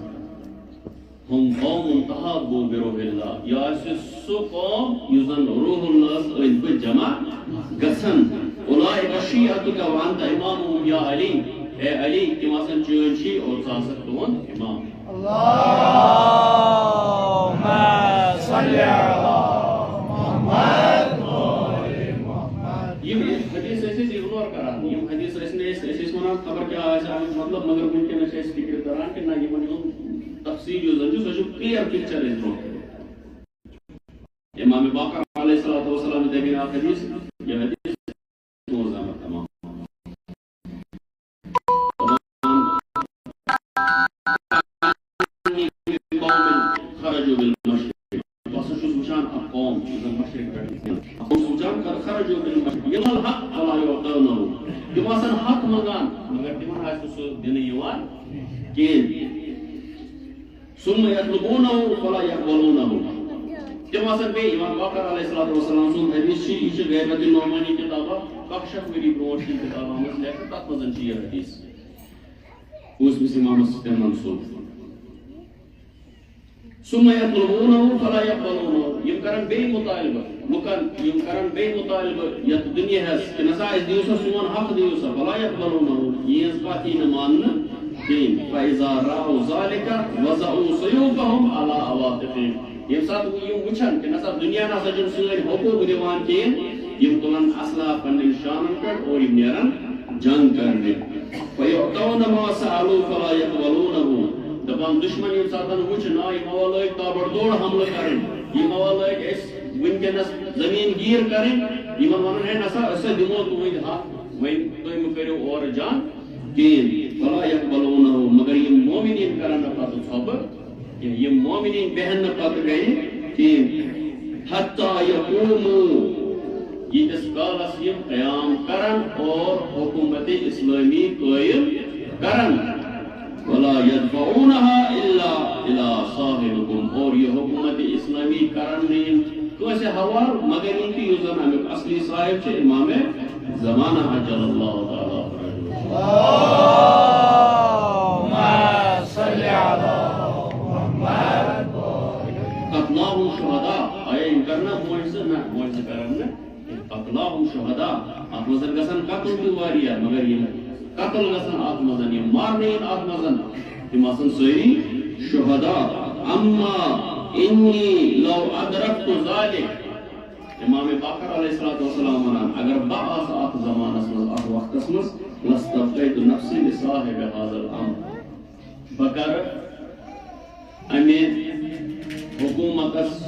هم قوم تحابوا بروح اللہ۔ یہِ آسہِ سُہ قوم یُس زن روح اللہس أنٛدۍ پٔکۍ جمع گژھن۔ اولئک شیعتک وانت امامهم یا علی۔ اے علی، تِم آسن چٲنۍ شیعہ اور ژٕ آسکھ تِہُنٛد امام۔ اللهم صل على محمد وآل محمد۔ یِم حدیث ٲسۍ أسۍ اِگنور کران، یِم حدیث ٲسۍ نہٕ أسۍ، أسۍ ٲسۍ وَنان خبر کیٛاہ آسہِ اَمیُک مطلب، مگر وٕنکیٚنَس چھِ أسۍ فِکرِ تران کہِ نہ، یِمَن ہُنٛد تفصیٖل یُس زَن چھُ، سُہ چھُ clear picture أسۍ برونٛہہ کَنہِ۔ امام باقر علیہ الصلوۃ والسلام دَپہِ اَکھ حدیث، یہِ حدیث تُہُنٛز زحمت تمام۔ قوم خرجوا بالمشرق۔ بہٕ ہسا چھُس وٕچھان اکھ قوم یُس زن مشرق پٮ۪ٹھ، اکھ قوم چھُس وٕچھان، قد خرجوا بالمشرق، یلقون الحق فلا یعطونه۔ تِم آسن حق منٛگان، مگر تِمن آسہِ نہٕ سُہ دِنہٕ یِوان کِہیٖنۍ۔ ثم یطلبونه فلا یقبلونه۔ تِم آسن بیٚیہِ، امام باقر علیہ الصلوۃ والسلام سُنٛد حدیث چھُ، یہِ چھُ غیبت نعمانی کِتابہ، کاہ شیٚتھ ؤری برونٛٹھ چھِ یہِ کِتاب آمٕژ لیکھنہٕ، تَتھ منٛز چھُ یہِ حدیث پوٗنٛژمِس امامس سۭتۍ منسوٗب۔ ثم یطلبونه فلا یقبلونه۔ یِم کرن بیٚیہِ مطالبہٕ، لُکن، یِم کرن بیٚیہِ مطالبہٕ یتھ دُنیاہس کہِ نسا اَسہِ دِیِو سا سون حق، دِیِو سا، فلا یقبلونه، یِہٕنٛز کتھ یی نہٕ ماننہٕ کِہیٖنۍ۔ فاذا رأوا ذلك وضعوا سيوفهم على عواتقهم۔ ییٚمہِ ساتہٕ وۄنۍ یِم وٕچھن کہِ نسا دُنیا نسا چھُنہٕ سٲنۍ حقوٗق دِوان کِہیٖنۍ، یِم تُلن اسلحہ پننٮ۪ن شانن پٮ۪ٹھ اور یِم نیرن جنگ کرنہِ۔ فیعطون ما سألوا فلا یقبلونه۔ دپان دشمن ییٚمہِ ساتہٕ وٕچھ، نا، یِمو لٲگۍ تابڑ توڑ حملہٕ کرٕنۍ، یِمو لٲگۍ أسۍ وٕنکیٚنس زٔمیٖن گیٖر کرٕنۍ، یِمن ونُن، ہے نسا، أسۍ ہا دِمو تُہٕنٛدۍ حق، وۄنۍ تُہۍ مہٕ کٔرِو اورٕ جنگ کِہیٖنۍ۔ فلا یقبلونه، مگر یِم مومنیٖن کرن نہٕ پتہٕ ژھۄپہٕ کینٛہہ، یِم مومنیٖن بیٚہن نہٕ پتہٕ گٔیہِ کِہیٖنۍ۔ حتی یقوموا، ییٖتِس کالس یِم قیام کرن اور حکومت اسلامی قٲیِم کرن۔ ولا یدفعونها الا الی صاحبکم، اور یہِ حکومت اسلامی کرن نہٕ یِم کٲنٛسہِ حوالہٕ مگر یہِ کہِ یُس زن امیُک اصلی صاحب چھُ امام زمانہ عجل اللہ تعالیٰ فرجہ۔ اللهم صل على محمد۔ قتلاهم شهداء، آیا یِم کرنا معجزہ؟ نہ، معجزہ کرن نہٕ۔ قتلاهم شهداء، اتھ منٛز گژھن قتل تہِ واریاہ، مگر یِم قتل گژھن اتھ منٛز، یِم مارنہٕ یِن اتھ منٛز، تِم آسن سٲری شہداء۔ اما انی لو ادرکت ذلک، امام باقر علیہ الصلوۃ والسلام ونان، اگر بہٕ آسہٕ اتھ زمانس منٛز، اتھ وقتس منٛز، لاستبقیت نفسی لصاحب هذا الامر، بہٕ کرٕ امہِ حکومتس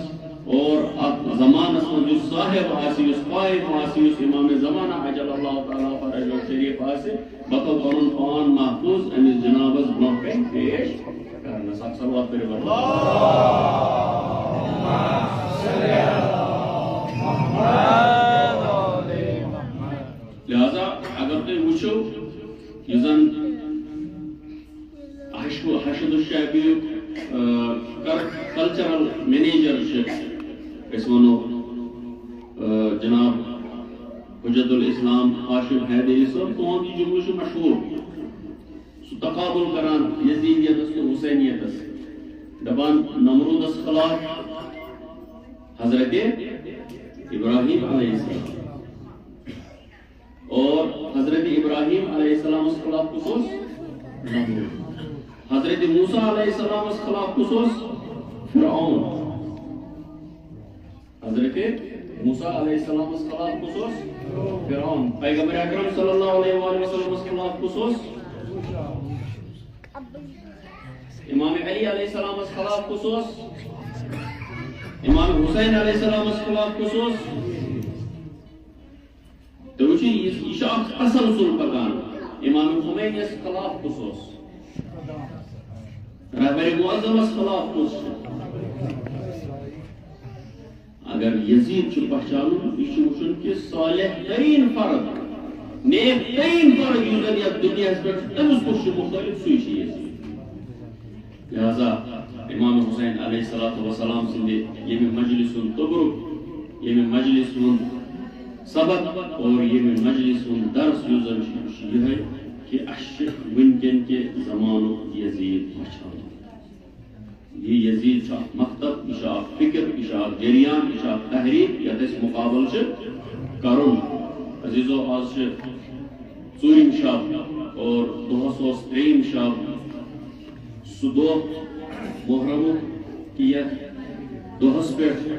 اور اتھ زمانس منٛز یُس صاحب آسہِ، یُس قائم آسہِ، یُس امام زمانہ عجل اللہ تعالیٰ فرجہ شریف آسہِ، بہٕ تھاوٕ پنُن پان محفوظ أمِس جنابس برونٛہہ کنہِ پیش کرنس۔ اکھ صلوات پٔرِو۔ لہذا اگر تُہۍ وٕچھِو، یُس زن حشو-، حشد الشعبیُک، آ، کل-، کلچرل منیجر چھِ، أسۍ وَنو، آ، جناب حجت الاسلام ہاشم حیدری صٲب، تُہُنٛد یہِ جملہٕ چھُ مشہوٗر۔ سُہ تقابل کران یزیدیتس تہٕ حسینیتس، دپان نمرودس خلاف حضرت ابراہیم علیہ السلام۔ اور حضرت ابراہیم علیہ السلام اس خلاف کُس اوس؟ نمرود۔ حضرت موسیٰ علیہ السلام اس خلاف کُس اوس؟ فرعون۔ حضرت موسیٰ علیہ السلام اس خلاف کُس اوس؟ فرعون۔ پیغمبر اکرم صلی اللہ علیہ وآلہ وسلم اس خلاف کُس اوس؟ امام علی علیہ السلام اس خلاف کُس اوس؟ امام حسین علیہ السلام اس خلاف کُس اوس؟ تُہۍ وٕچھِو، یہِ، یہِ چھُ اکھ تسلسل پکان۔ امام خمینی یس خلاف کُس اوس؟ رہبر معظم اس خلاف کُس چھُ؟ اگر یزید چھُ پہچانُن، یہِ چھُ وٕچھُن کہِ صالح ترین فرد، نیک ترین فرد یُس زن یتھ دُنیاہس پٮ۪ٹھ چھُ، تٔمِس کُس چھُ مُخٲلف، سُے چھُ یزید۔ لہذا امام حسین علیہ الصلوۃ والسلام سٕنٛدِ ییٚمہِ مجلس ہُنٛد تبرک، ییٚمہِ مجلس ہُنٛد سبق اور ییٚمہِ مجلس ہُنٛد درس یُس زن چھُ، یہِ چھُ یِہوٚے کہِ اَسہِ چھِ وٕنکٮ۪ن کہِ زمانُک یزید وٕچھان۔ یہِ یزید چھُ اکھ مکتب، یہِ چھُ اکھ فکر، یہِ چھُ اکھ جریان، یہِ چھُ اکھ تحریک، یتھ اَسہِ مقابل چھُ کرُن۔ عزیزو، آز چھِ ژوٗرِم شب اور دۄہس اوس ترٛیٚیِم شب۔ سُہ دۄہ محرمُک کہِ یتھ دۄہس پٮ۪ٹھ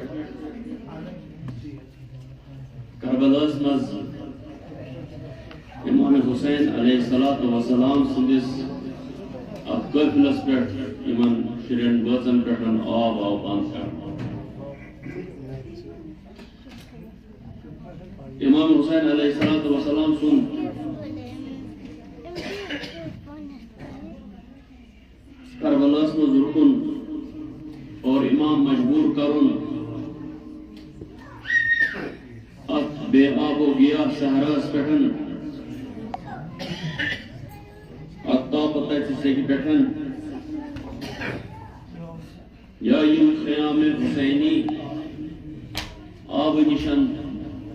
کربلاہس منٛز امام حسین علیہ الصلوۃ والسلام سٕنٛدِس اتھ قٲفلس پٮ۪ٹھ یِمن شُرٮ۪ن بٲژن پٮ۪ٹھ آب آو بند کرنہٕ۔ امام حسین علیہ الصلوۃ والسلام سُنٛد کربلاہس منٛز رُکُن اور امام مجبور کرُن اتھ بے آب و گیاہ صحراہس پٮ۪ٹھ، اتھ تاپہٕ تتہِ سیٚکہِ پٮ۪ٹھ۔ یا یِم خیام حسینی آبہٕ نِشن،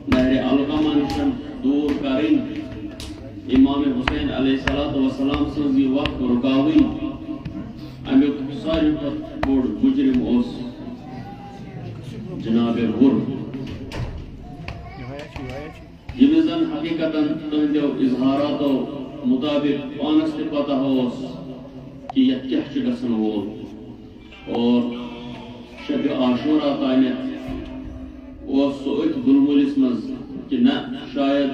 نہرِ علقمہ نِشن دوٗر کرٕنۍ، امام حسین علیہ الصلوۃ والسلام سٕنٛز یہِ وتھ رُکاوٕنۍ، امیُک ساروی کھۄتہٕ بوٚڑ مجرم اوس جناب غر۔ ییٚمِس زن حقیقتاً تُہنٛدیو اظہاراتو مطابق پانس تہِ پتہ اوس کہِ یتھ کیٛاہ چھُ گژھن وول۔ اور شب عاشورہ تانٮ۪تھ اوس سُہ أتھۍ دُلمُلِس منٛز کہِ نہ، شاید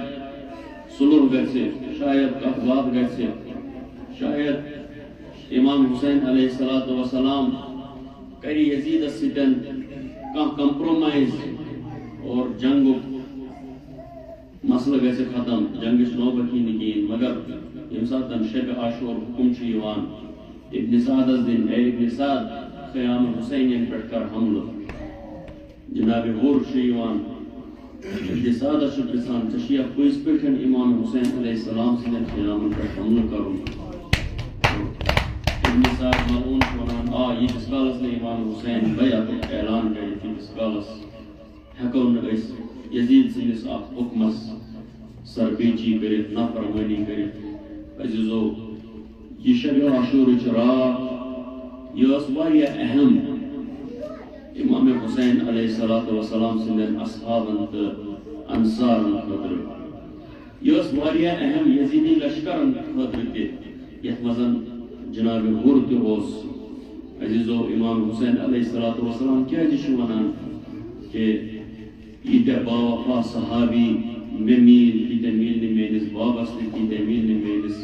صلح گژھِ، شاید کتھ باتھ گژھِ، شاید امام حسین علیہ الصلوۃ والسلام کرِ یزیدس سۭتۍ کانٛہہ کمپرومائز اور جنگُک مسلہٕ گژھِ ختم، جنگٕچ نوبت یی نہٕ کِہیٖنۍ۔ مگر ییٚمہِ ساتہٕ شب عاشور حکم چھُ یِوان ابن سعدس دِنہٕ، اے ابن سعد، خیام حسینین پٮ۪ٹھ کر حملہٕ۔ جناب غر چھُ یِوان، ابن سعدس چھُ پرژھان، ژےٚ چھُیا پٔزۍ پٲٹھۍ امام حسین علیہ السلام سٕنٛدٮ۪ن خیامن پٮ۪ٹھ حملہٕ کرُن؟ ابن سعد ملعون چھُ ونان، آ، ییٖتِس کالس نہٕ امام حسین بیعتُک اعلان کرِ، تیٖتِس کالس ہٮ۪کو نہٕ أسۍ یزید سٕنٛدِس اَتھ حُکمس سرپیچی کٔرِتھ، نافرمٲنی کٔرِتھ۔ عزیزو، یہِ شبِ عاشورٕچ راتھ، یہِ ٲس واریاہ اہم امام حسین علیہ الصلوۃ والسلام سٕنٛدٮ۪ن اصحابن تہٕ انصارن خٲطرٕ۔ یہِ ٲس واریاہ اہم یزیدی لشکرن خٲطرٕ تہِ، یتھ منٛز جناب غر تہِ اوس۔ عزیزو، امام حسین علیہ الصلوۃ والسلام کیازِ چھُ ونان کہِ ییٖتیٛاہ باوفا صحابی مےٚ میٖلۍ، تیٖتیٛاہ میٖلۍ نہٕ میٲنِس بابس تہٕ تیٖتیٛاہ میٖلۍ نہٕ میٲنِس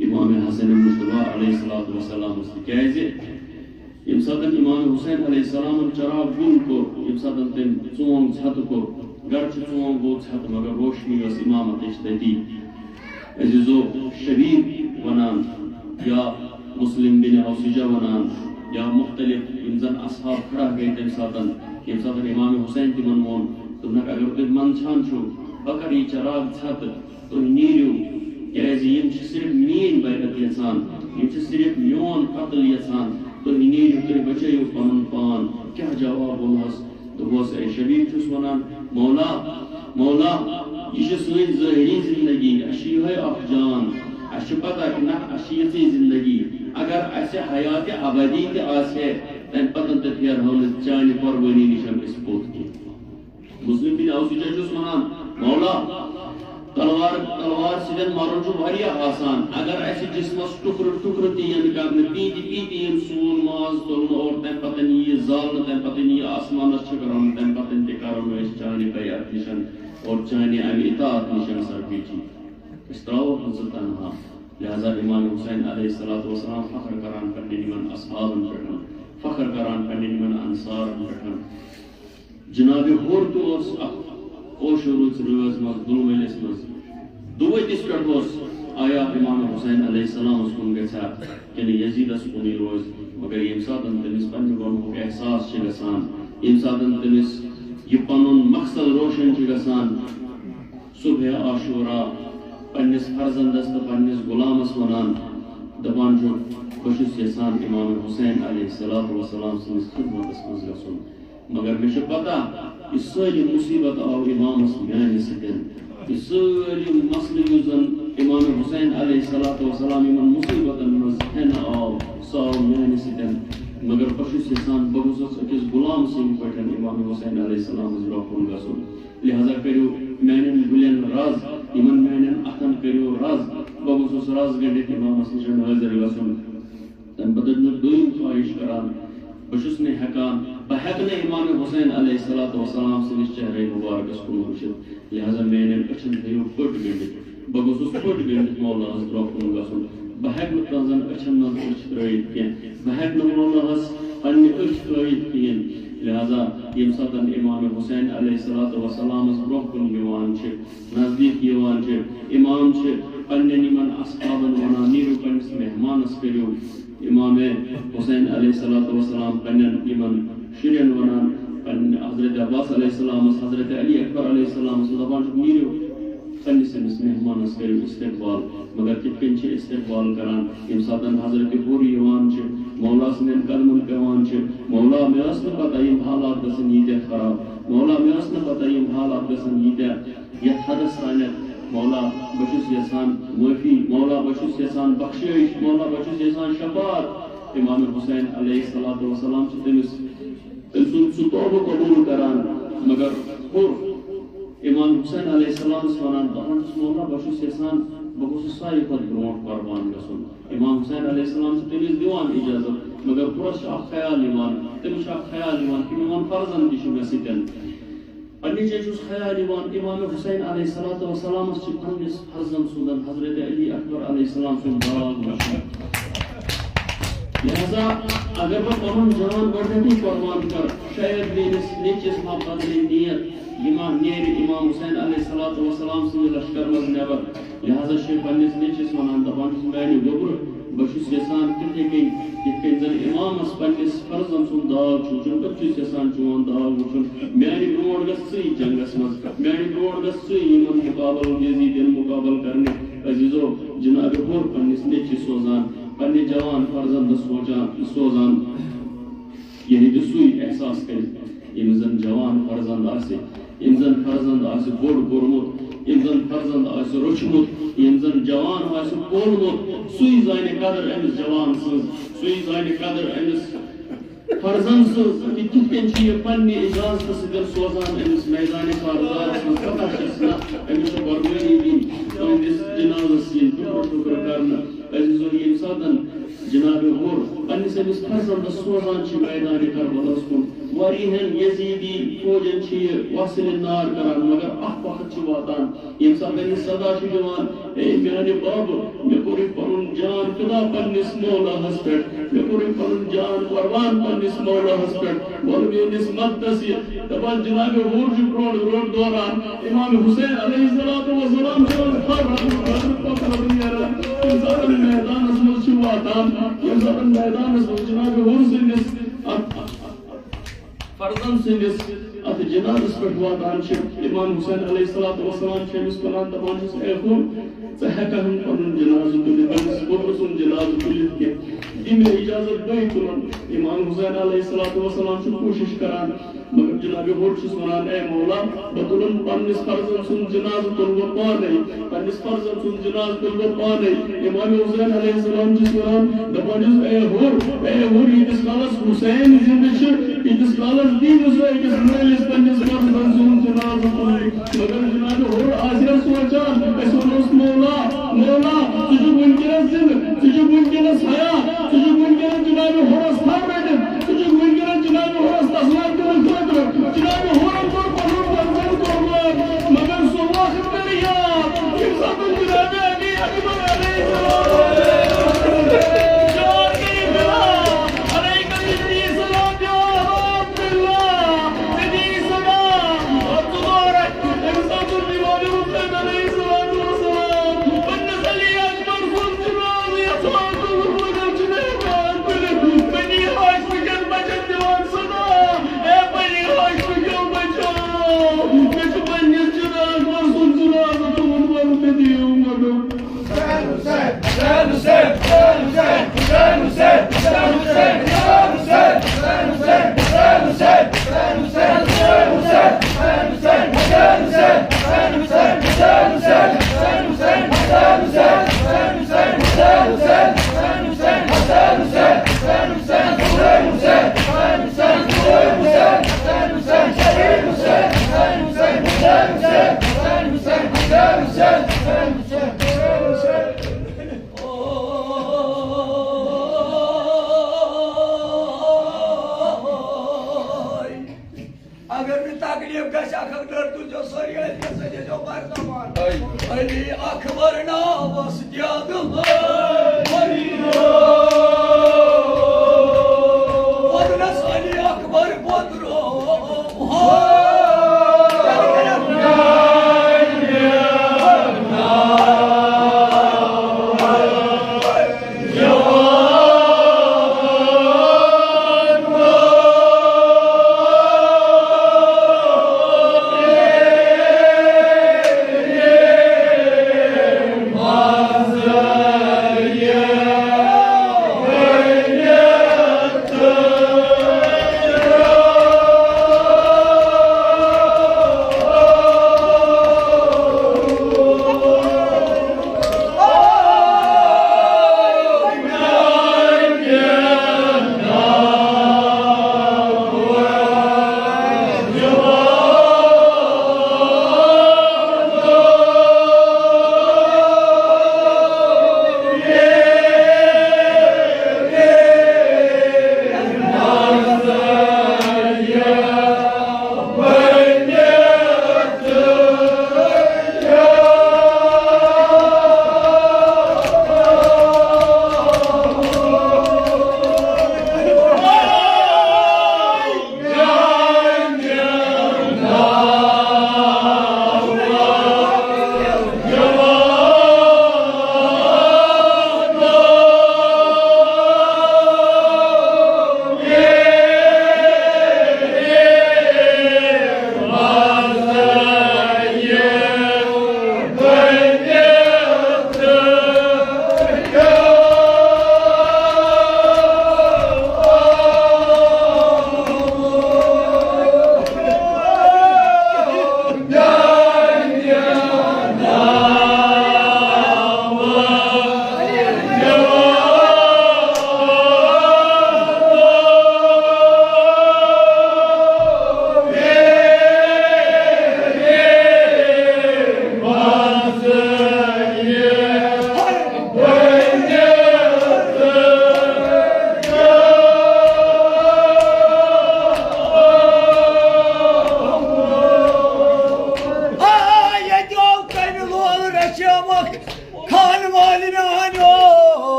امام حسن مجتبیٰ علیہ الصلوۃ والسلام، تِکیازِ ییٚمہِ ساتہٕ امام حسین علیہ السلامن چراغ گُل کوٚر، ییٚمہِ ساتہٕ تٔمۍ ژونگ ژھٮ۪تہٕ کوٚر، گرچہِ ژونگ گوٚو ژھٮ۪تہٕ، مگر روشنی ٲس امامتٕچ تٔتی۔ عزیزو، شبیب ونان یا مسلم بن اوسجہ ونان یا مختلف یِم زن اصحاب کھڑا گٔے تمہِ ساتن، ییٚمہِ ساتن امام حسین تِمن ووٚن، دوٚپنکھ، اگر تُہۍ منٛدچھان چھِو، بہٕ کرٕ یہِ چراغ ژھٮ۪تہٕ، تُہۍ نیٖرِو، کیازِ یِم چھِ صرف میٲنۍ بیعت یژھان، یِم چھِ صرف میون قتل یژھان، تُہۍ نیٖرِو، تُہۍ بچٲیِو پنُن پان۔ کیٛاہ جواب ووٚنہس؟ دوٚپہس، اے شبیب چھُس ونان، مولا، مولا، یہِ چھِ سٲنۍ ظٲہری زندگی، اَسہِ چھِ یِہوٚے اکھ جان، اَسہِ چھِ پتہ کہِ نہ، اَسہِ چھِ یِژٕے زندگی، اگر اَسہِ حیاتِ ابدی تہِ آسہِ ہے، تَمہِ پتہٕ تہِ پھیرہو نہٕ چانہِ قربٲنی نِش أسۍ پوٚت کینٛہہ۔ مسلم بن اوسجہ چھُس ونان، مولا، تلوار، تلوار سۭتۍ مرُن چھُ واریاہ آسان۔ اگر اَسہِ جسمس ٹُکرٕ ٹُکرٕ تہِ یِن کرنہٕ، پیٖنتہِ پیٖنتہِ یِن سون ماز تُلنہٕ اور تَمہِ پتہٕ یِیہِ زالنہٕ، تَمہِ پتہٕ یِیہِ آسمانس چھٔکراونہٕ، تَمہِ پتہٕ تہِ کرو نہٕ أسۍ چانہِ بیعت نِش اور چانہِ اَمہِ اطاعت نِش سرپیچی۔ أسۍ ترٛاوہوکھ نہٕ ژٕ تنہا۔ لہذا امام حسین علیہ الصلوۃ والسلام فخر کران پننٮ۪ن یِمن اصحابن پٮ۪ٹھ، فخر کران پننٮ۪ن یِمن انصارن پٮ۪ٹھ۔ جناب حُر تہِ اوس اکھ اوشو رٕژ رٲژ منٛز، دُلمٲلِس منٛز۔ دُوٲتِس پٮ۪ٹھ اوس آیا امام حسین علیہ السلامس کُن گژھِ ہا کِنہٕ یزیدس کُنُے روزِ، مگر ییٚمہِ ساتہٕ تٔمِس پننہِ گۄنہُک احساس چھُ گژھان، ییٚمہِ ساتہٕ تٔمِس یہِ پنُن مقصد روشن چھُ گژھان، صبح عاشورہ پننِس فرزندس تہٕ پننِس غلامس ونان، دپان چھُ، بہٕ چھُس یژھان امام حسین علیہ الصلوۃ والسلام سٕنٛدِس خدمتس منٛز گژھُن۔ مگر مےٚ چھِ پتہ، یہِ سٲلِم مصیبت آو امامس میانہِ سۭتۍ۔ یہِ سٲلِم مسلہٕ یُس زن امام حسین علیہ الصلوۃ والسلام یِمن مصیبتن منٛز ہٮ۪نہٕ آو، سُہ آو میانہِ سۭتۍ۔ مگر بہٕ چھُس یژھان، بہٕ گوٚژھس أکِس غلام سٕنٛدۍ پٲٹھۍ امام حسین علیہ السلامس برونٛہہ کُن گژھُن۔ لہذا کٔرِو میانٮ۪ن گُلٮ۪ن رز، یِمن میانٮ۪ن اتھن کٔرِو رز۔ بہٕ گوٚژھُس رز گٔنڈِتھ امامس نِش حٲضِر گژھُن۔ تَمہِ پتہٕ چھُس بہٕ دوٚیِم خواہِش کران، بہٕ چھُس نہٕ ہٮ۪کان، بہٕ ہٮ۪کہٕ نہٕ امام حسین علیہ الصلوۃ والسلام سٕنٛدِس چہرے مبارکس کُن وٕچھِتھ، لہذا میانٮ۪ن أچھن تھٲیِو پٔٹ گٔنڈِتھ۔ بہٕ گوٚژھُس پٔٹ گٔنڈِتھ مولاہس برونٛہہ کُن گژھُن۔ بہٕ ہٮ۪کہٕ نہٕ تُہنٛزن أچھن منٛز أچھ ترٲوِتھ کینٛہہ، بہٕ ہٮ۪کہٕ نہٕ مولاہس پننہِ أچھ ترٲوِتھ کِہیٖنۍ۔ لہذا ییٚمہِ ساتہٕ امام حسین علیہ الصلوۃ والسلامس برونٛہہ کُن یِوان چھِ، نزدیٖک یِوان چھِ، امام چھِ پننٮ۪ن یِمن اصحابن ونان، نیٖرِو پننِس مہمانس کٔرِو۔ امام حسین علیہ الصلوۃ والسلام پننٮ۪ن یِمن شُرٮ۪ن ونان، پننہِ حضرت عباس علیہ السلامس، حضرت علی اکبر علیہ السلامس دپان چھُکھ، نیٖرِو پننِس أمِس مہمانس کٔرِو استقبال۔ مگر کِتھ کٔنۍ چھِ استقبال کران؟ ییٚمہِ ساتہٕ حضرت حُر یِوان چھِ، مولا سٕنٛدٮ۪ن قدمن پٮ۪وان چھِ، مولا، مےٚ ٲس نہٕ پتہ یِم حالات گژھن ییٖتیٛاہ خراب، مولا، مےٚ ٲس نہٕ پتہ یِم حالات گژھن ییٖتیٛاہ یتھ حدس تانٮ۪تھ۔ مولا، بہٕ چھُس یژھان معٲفی، مولا، بہٕ چھُس یژھان بخشٲیِش، مولا، بہٕ چھُس یژھان شفاعت۔ امام حسین علیہ الصلوۃ والسلام چھِ تٔمِس، تٔمۍ سُنٛد سُہ توبہٕ قبوٗل کران، مگر حُر امام حسین علیہ السلامس ونان، دپان چھُس، مولا، بہٕ چھُس یژھان، بہٕ گوٚژھُس ساروی کھۄتہٕ برونٛٹھ قربان گژھُن۔ امام حسین علیہ السلام چھُ تٔمِس دِوان اجازت، مگر حُرس چھُ اکھ خیال یِوان، تٔمِس چھُ اکھ خیال یِوان کہِ میون فرزند تہِ چھُ مےٚ سۭتۍ۔ پننہِ جایہِ چھُس خیال یِوان، امام حسین علیہ الصلوۃ والسلامس چھِ پننِس فرزند سُنٛدن حضرت علی اکبر علیہ السلام سُنٛد باغ وٕچھمُت۔ لہذا اگر بہٕ پنُن جان گۄڈنیتھٕے قربان کرٕ، شاید میٲنِس نیٚچوِس ما بدلے نیت، یہِ ما نیرِ امام حسین علیہ الصلوۃ والسلام سٕنٛدِ لشکر منٛز نٮ۪بر۔ لہذا چھُ پننِس نیٚچوِس ونان، دپان چھُس، میانہِ گوٚبرٕ، بہٕ چھُس یژھان تِتھے کٔنۍ، یِتھ کٔنۍ زن امامس پننِس فرزند سُنٛد داغ چھُ وٕچھُن، بہٕ تہِ چھُس یژھان چون داغ وٕچھُن۔ میانہِ برونٛٹھ گژھ ژٕے جنگس منٛز، میانہِ برونٛٹھ گژھ ژٕے یِمن مُقابل، یزیدین مُقابل کرنہِ۔ عزیزو، جناب حُر پننِس نیٚچوِس سوزان، پننہِ جوان فرزندس سوزان، سوزان۔ یہِ ہیٚکہِ سُے احساس کٔرِتھ، ییٚمِس زن جوان فرزند آسہِ، ییٚمِس زن فرزند آسہِ بوٚڑ کوٚرمُت، ییٚمِس زن فرزند آسہِ روٚچھمُت، ییٚمِس زن جوان آسہِ پولمُت، سُے زانہِ قدر أمِس جوان سٕنٛز، سُے زانہِ قدر أمِس فرزند سٕنٛز، کہِ کِتھ کٔنۍ چھُ یہِ پننہِ اجازتہٕ سۭتۍ سوزان أمِس میدانِ کارزارس منٛز۔ پتہ چھس نہ، أمِس چھُ قربٲنی دِنۍ، تُہنٛدِس جنازس یِن ٹُکرٕ ٹُکرٕ کرنہٕ۔ عزیزو، ییٚمہِ ساتن جناب حُر پننِس أمِس فرزندس سوزان چھِ میدانِ کربلاہس کُن، واریاہن یزیدی فوجن چھِ یہِ وسلہِ نار کران، مگر اکھ وقت چھُ واتان، ییٚمہِ ساتہٕ أمِس صدا چھُ دِوان، "اے میانہِ بابہٕ، مےٚ کوٚرُے پنُن جان فدا پننِس مولاہس پٮ۪ٹھ، مےٚ کوٚرُے پنُن جان قربان پننِس مولاہس پٮ۪ٹھ، وَلہٕ میٲنِس مددس یہِ۔" دپان جناب حور چھُ برونٛٹھ برونٛٹھ دوران، امام حسین علیہ الصلوۃ والسلام چھُ پتہٕ پتہٕ نیران، ییٚمہِ ساتہٕ میدانس منٛز چھُ واتان، ییٚمہِ ساتہٕ میدانس منٛز جناب حور سٕنٛدِس اتھ فرزند سٕنٛدِس اتھ جنازس پٮ۪ٹھ واتان چھِ، امام حسین علیہ الصلوۃ والسلام چھِ أمِس ونان، دپان چھِس، "اے حور، ژٕ ہٮ۪کہٕ ہن پنُن جنازٕ تُلِتھ، پننِس پُترٕ سُنٛد جنازٕ تُلِتھ کینٛہہ؟ دِ مےٚ اجازت، بٕے تُلن۔" امام حسین علیہ الصلوۃ والسلام چھُ کوٗشش کران، مگر جناب حور چھُس ونان، "اے مولا، بہٕ تُلن پننِس فرزند سُنٛد جنازٕ تُلہٕ بہٕ پانے، پننِس فرزند سُنٛد جنازٕ تُلہٕ بہٕ پانے۔" امام حسین علیہ السلام چھُس ونان، دپان چھُس، "اے حور، اے حور، ییٖتِس کالس حسین زندٕ چھُ، ییٖتِس کالس دی نہٕ سُہ أکِس مٲلِس پننِس فرزند سُنٛد جنازٕ تُلنہٕ۔" مگر جناب حور آسہِ ہا سونٛچان، أسۍ ونوس، "مولا، مولا، ژٕ چھُکھ وُنکیٚنس زندٕ، ژٕ چھُکھ وُنکیٚنس حیات، ژٕ چھُکھ وُنکیٚنس جناب حورس تھل رٔٹِتھ، ژٕ چھُکھ وُنکیٚنس جناب حورس تصویر دِنہٕ خٲطرٕ۔" جناب حورن کوٚر پنُن فرزند قربان، مگر سُہ وقت کر یاد، ییٚمہِ ساتہٕ جناب علی اکبر علیہ السلام جان کٔرِتھ بِلال، علیکم انی سلام یا رب اللہ، انی سلام، اور ژٕ دورکھ، ییٚمہِ ساتہٕ امام حسین علیہ الصلوۃ والسلام پننِس علی اکبر سُنٛد جنازٕ یژھان تُلُن، وۄنۍ چھُ مےٚ ہٮ۪کان تُلِتھ۔ بنی ہاشمہٕ کٮ۪ن بچن دِوان صدا، اے بنی ہاشمہٕ کیو بچو، مےٚ چھُ پننِس جنازٕ سُنٛد جنازٕ تُلُن، وَلہٕ مےٚ دِیِو مدد۔ اگر نہٕ تکلیف گژھِ، اکھ اکھ نٔر تُلزیو سٲری أتھۍ منٛز، أتھۍ ٲسۍزیو بردمان۔ علی اکبر ناوس دِیادٕ وَدنَس علی اکبر پوترو۔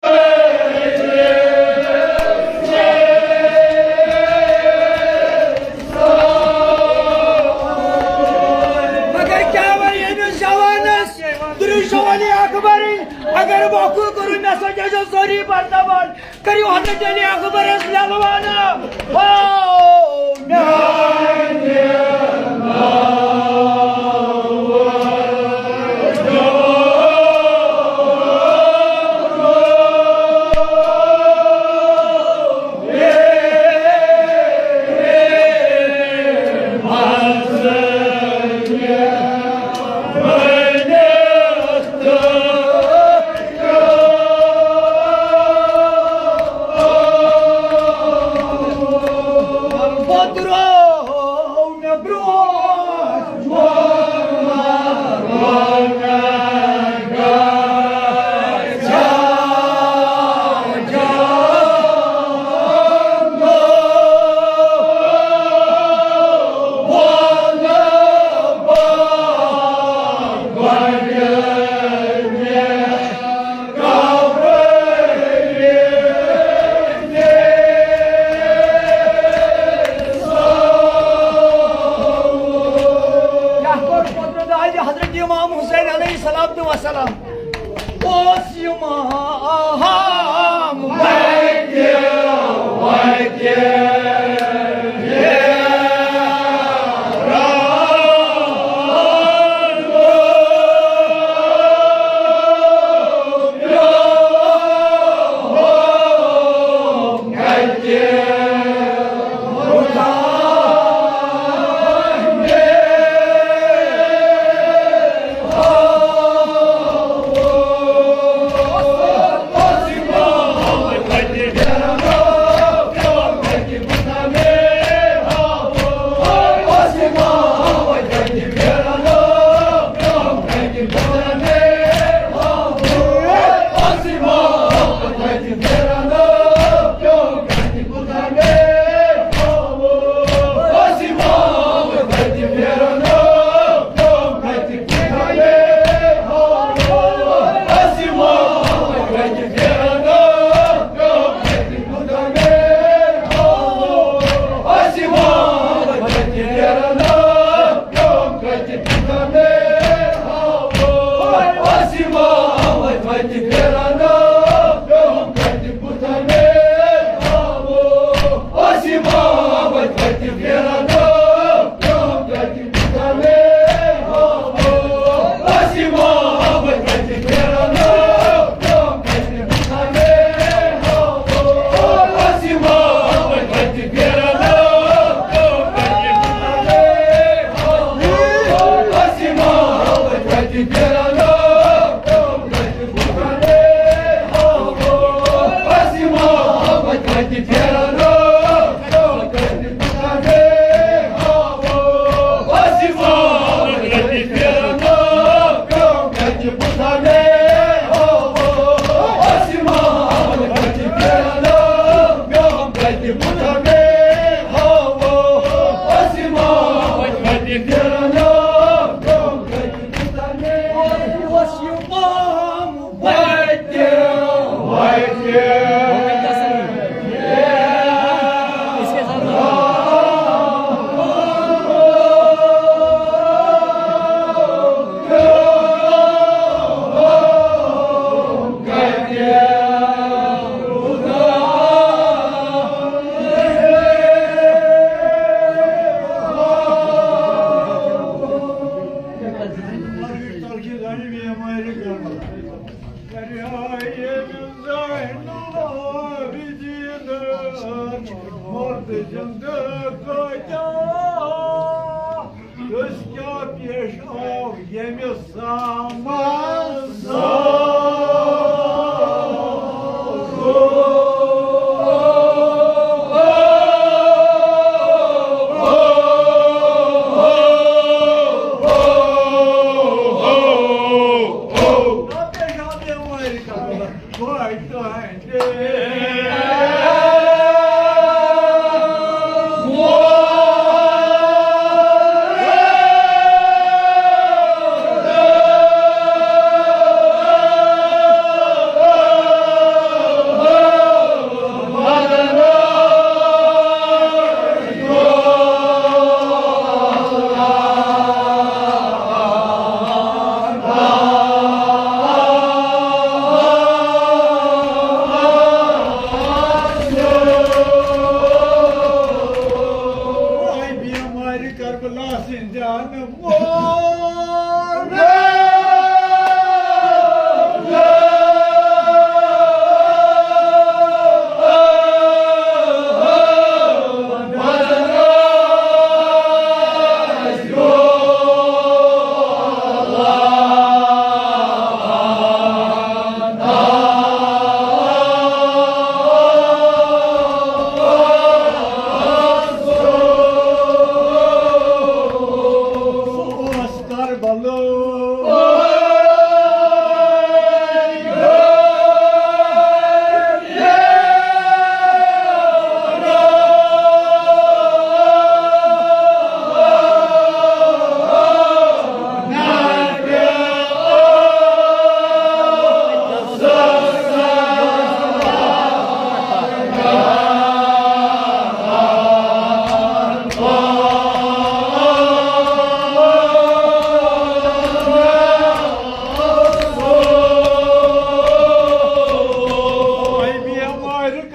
مگر کیٛاہ وَنہِ أمِس جوانَس؟ تُلِو شولی اکبرٕنۍ، اگر وقوع کوٚرُن، مےٚ سۭتۍ ٲسۍزیو سٲری بردبار۔ کٔرِو حضرت علی اکبرس للوانہ۔ او میانہِ کیٛاہ کوٚر قۄدرت عالی حضرت امام حسین علیہ الصلوۃ والسلام؟ اوس امام أسۍ کیٛاہ پیش آو ییٚمہِ سامس؟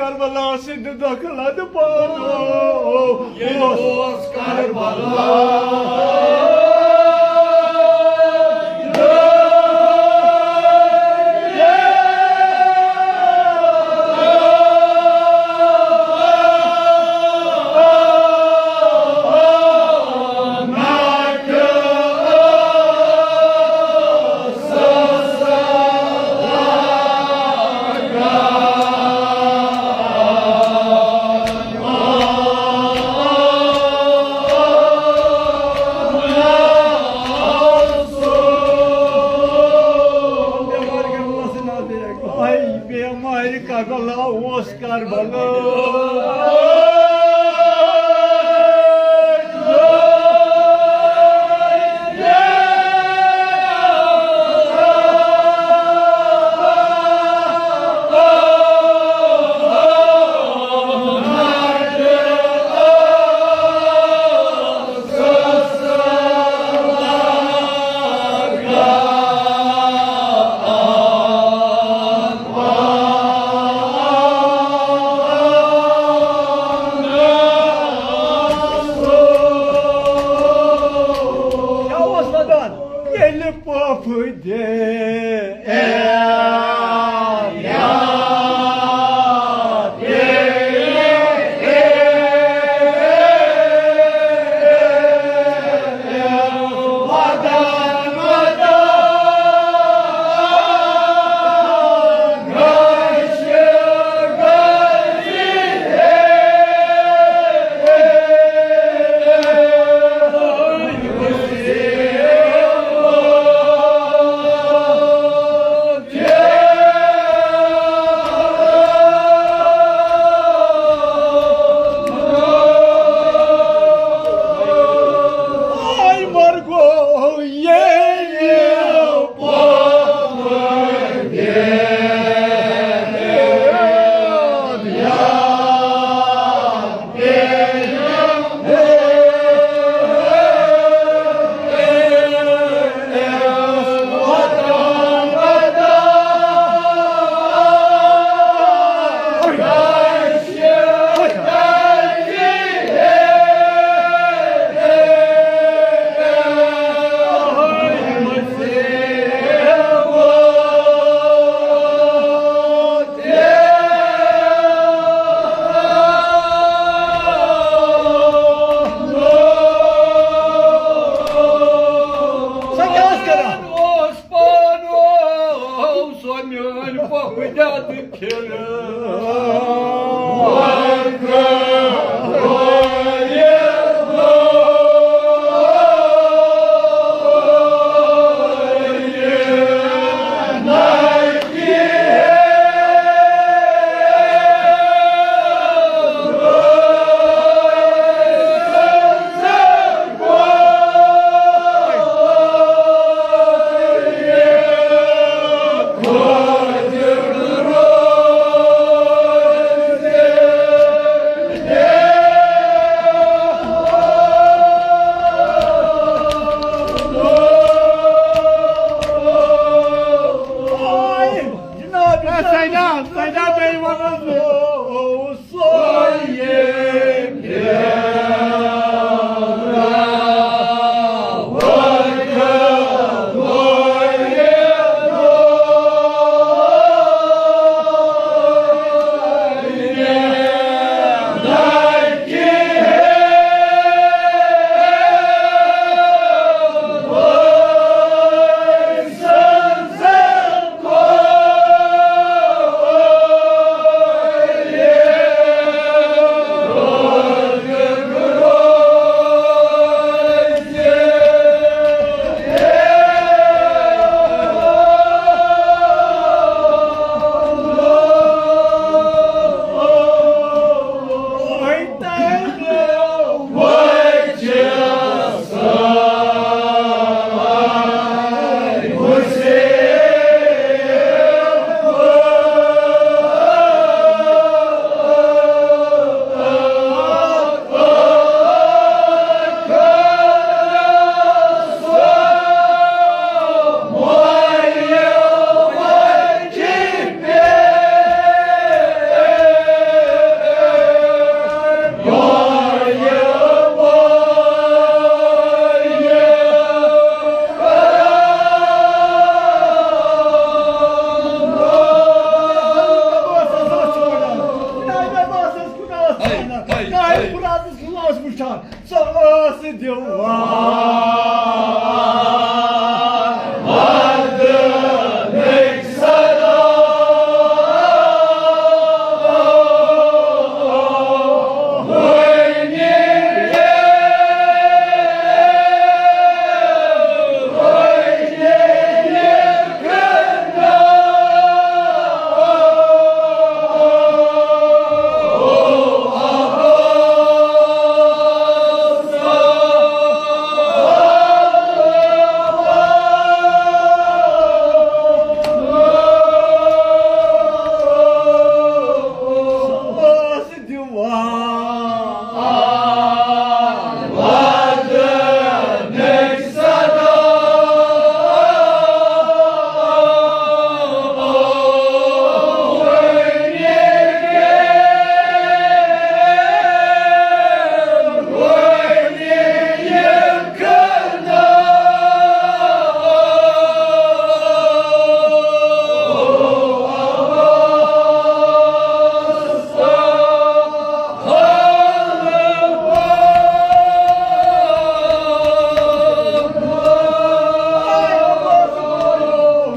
کربلا سٕنٛدِ دۄکھٕ لدٕ پانو ییٚلہِ اوس کربلا۔ بیمارِ کربلا اوس کربلا۔ کیٛاہ اوس وَدان؟ ییٚلہِ پۄپھٕ دِ سۄ کیٛاہ ٲس کران؟ اوس پانہٕ، اوس سۄ میٲنۍ پۄپھٕ زیادٕ پھِرٕ۔ جناب، سیدہ، سیدہ، بیٚیہِ وَن حظ۔ دِوان۔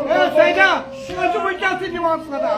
اے سیدا، ژٕ چھُکھ وٕنکیٚنسٕے دِوان صدا۔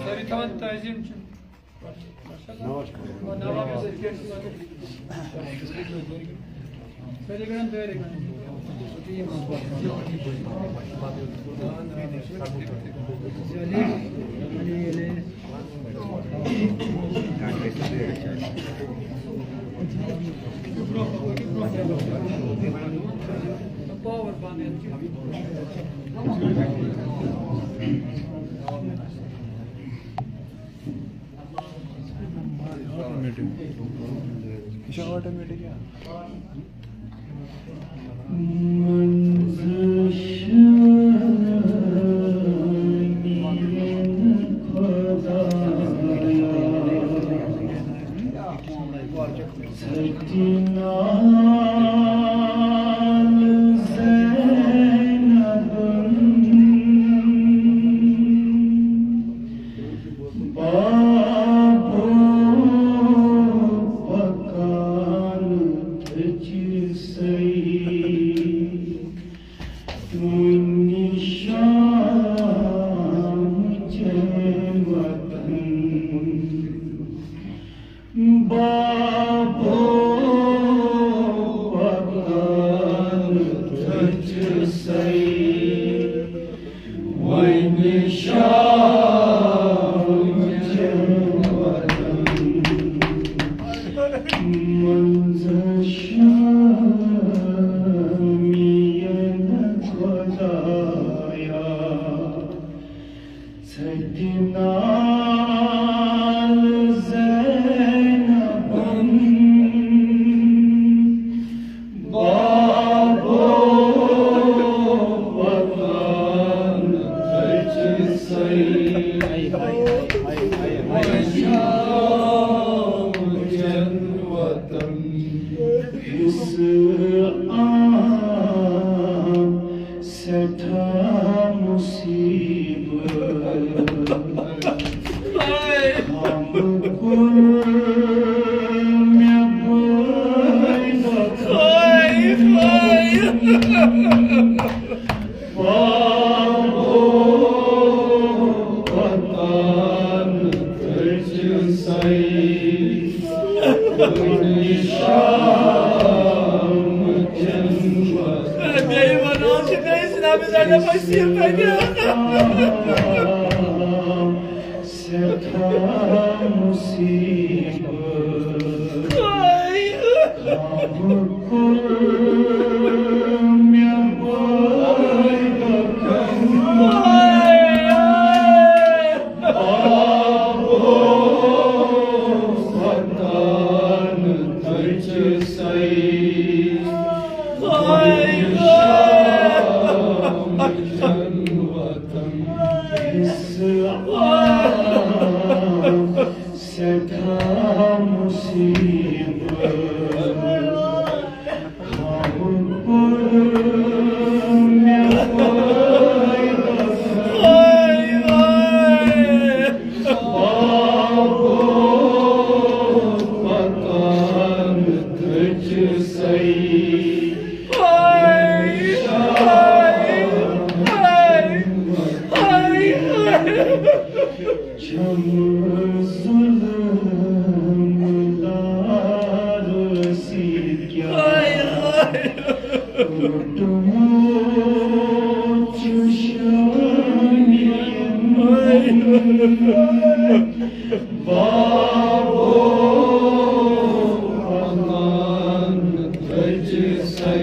سٲری تھاوان تعظیٖم چُن۔ آٹومیٹک۔ یہِ چھُ آٹومیٹک یا؟ بابو پکان أکِسٕے وُنہِ شام چٮ۪ن وطن۔ بابو پکان أکِسٕے وۄنۍ شام چٮ۪ن وطن منٛز شامیَن خۄدایا۔ ژھٹہِ نال زینبن بابو پکان أکِسٕے وطن۔ حصہٕ عام سٮ۪ٹھاہ مصیبت۔ سٮ۪ٹھاہ مُصیٖبت۔ خاب کوٚر مےٚ بٲے دۄکھن۔ آب اوس وطن تٔچھ سَے۔ سٮ۪ٹھاہ مُصیٖبت۔ چھم ظلم دار سۭتۍ کیٛاہ کوٚرمُت چھُ شٲمِیَن۔ بابو پنان تھٔچ سَے۔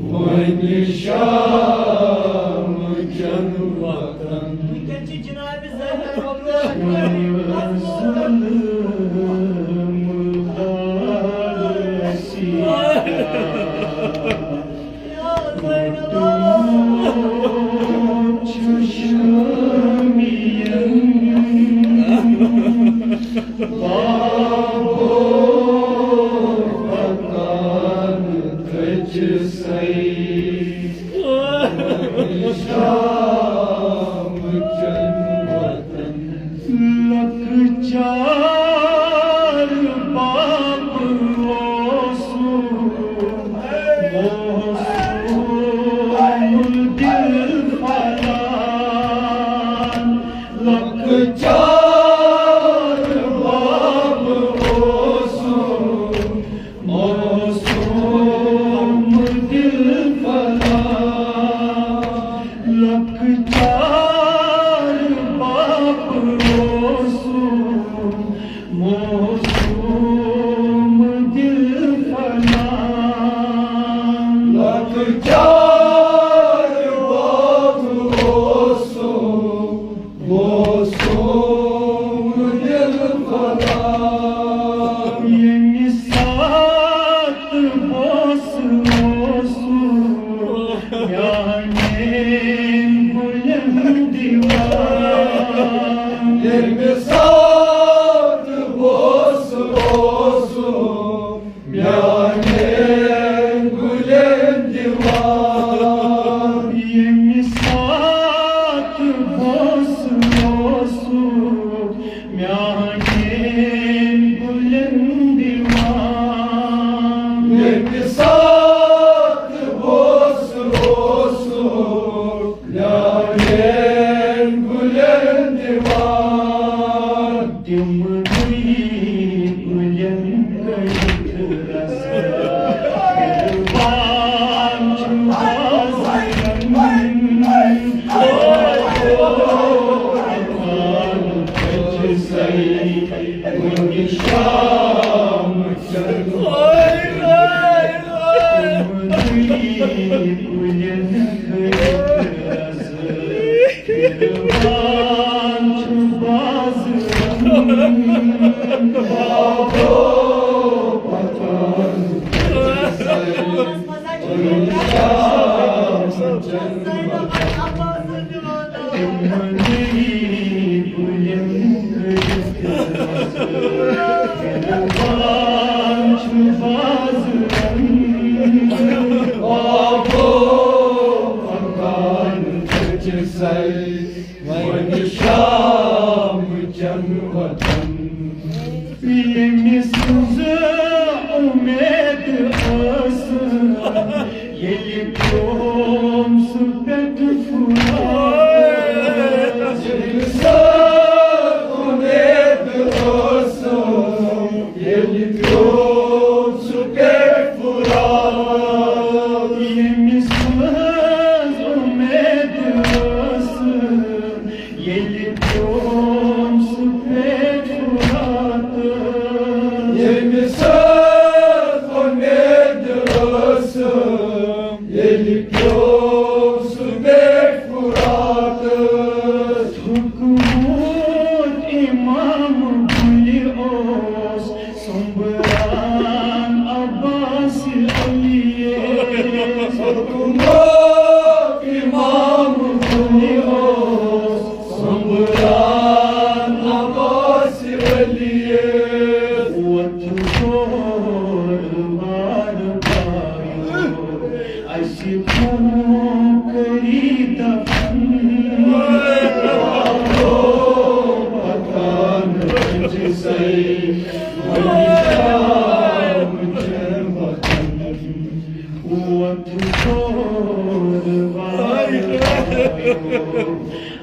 وۄنۍ شام چٮ۪ن وقتن۔ وٕنکٮ۪ن چھِ جناب زینب رضی اللہ عنہا۔ یا زینب۔ چھُ شٲمِیَن۔ بابو پکان تھٔچ سَے۔ شام چٮ۪ن وقتن۔ لۄکچار باب اوسُم، اوسُم دِل پھۄلان۔ لۄکچار باب اوسُم، اوسُم دِل پھۄلان۔ لۄکچار باب اوسُم، اوسُم دِل پھۄلان۔ لۄکچار باب اوسُم، اوسُم دِل پھۄلان۔ ییٚمہِ ساتہٕ بوسہٕ اوسُم میانٮ۪ن گُلٮ۪ن دِوان۔ ییٚمہِ ساتہٕ بوسہٕ اوسُم میانٮ۪ن گُلٮ۪ن دِوان۔ ییٚمہِ ساتہٕ بوسہٕ اوسُم میانٮ۪ن گُلٮ۪ن دِوان۔ ییٚمہِ ساتہٕ بوسہٕ اوسُم میانٮ۪ن گُلٮ۪ن دِوان۔ تِمنٕے گُلٮ۪ن کٔرِتھ رَس۔ قربان چھُ بازرَن۔ قربان چھُ سَے۔ وۄنۍ شام چٮ۪ن۔ تِمنٕے گُلٮ۪ن کٔرِتھ رَس۔ قربان چھُ بازرَن۔ بابو پکان تھٔچ سَے۔ تِمنٕے گُلٮ۪ن کٔرِتھ رَس۔ قربان چھُ بازرَن۔ بابو پکان تھٔچ سَے۔ وۄنۍ شام چٮ۪ن وقتن۔ ییٚمہِ سٕنٛز اُمید ٲس، ییٚلہِ پیوم سُہ پٮ۪ٹھ فرات۔ ییٚمہِ سٕنٛز اُمید ٲس، ییٚلہِ پیوم سُہ پٮ۪ٹھ فرات۔ ییٚمہِ سٕنٛز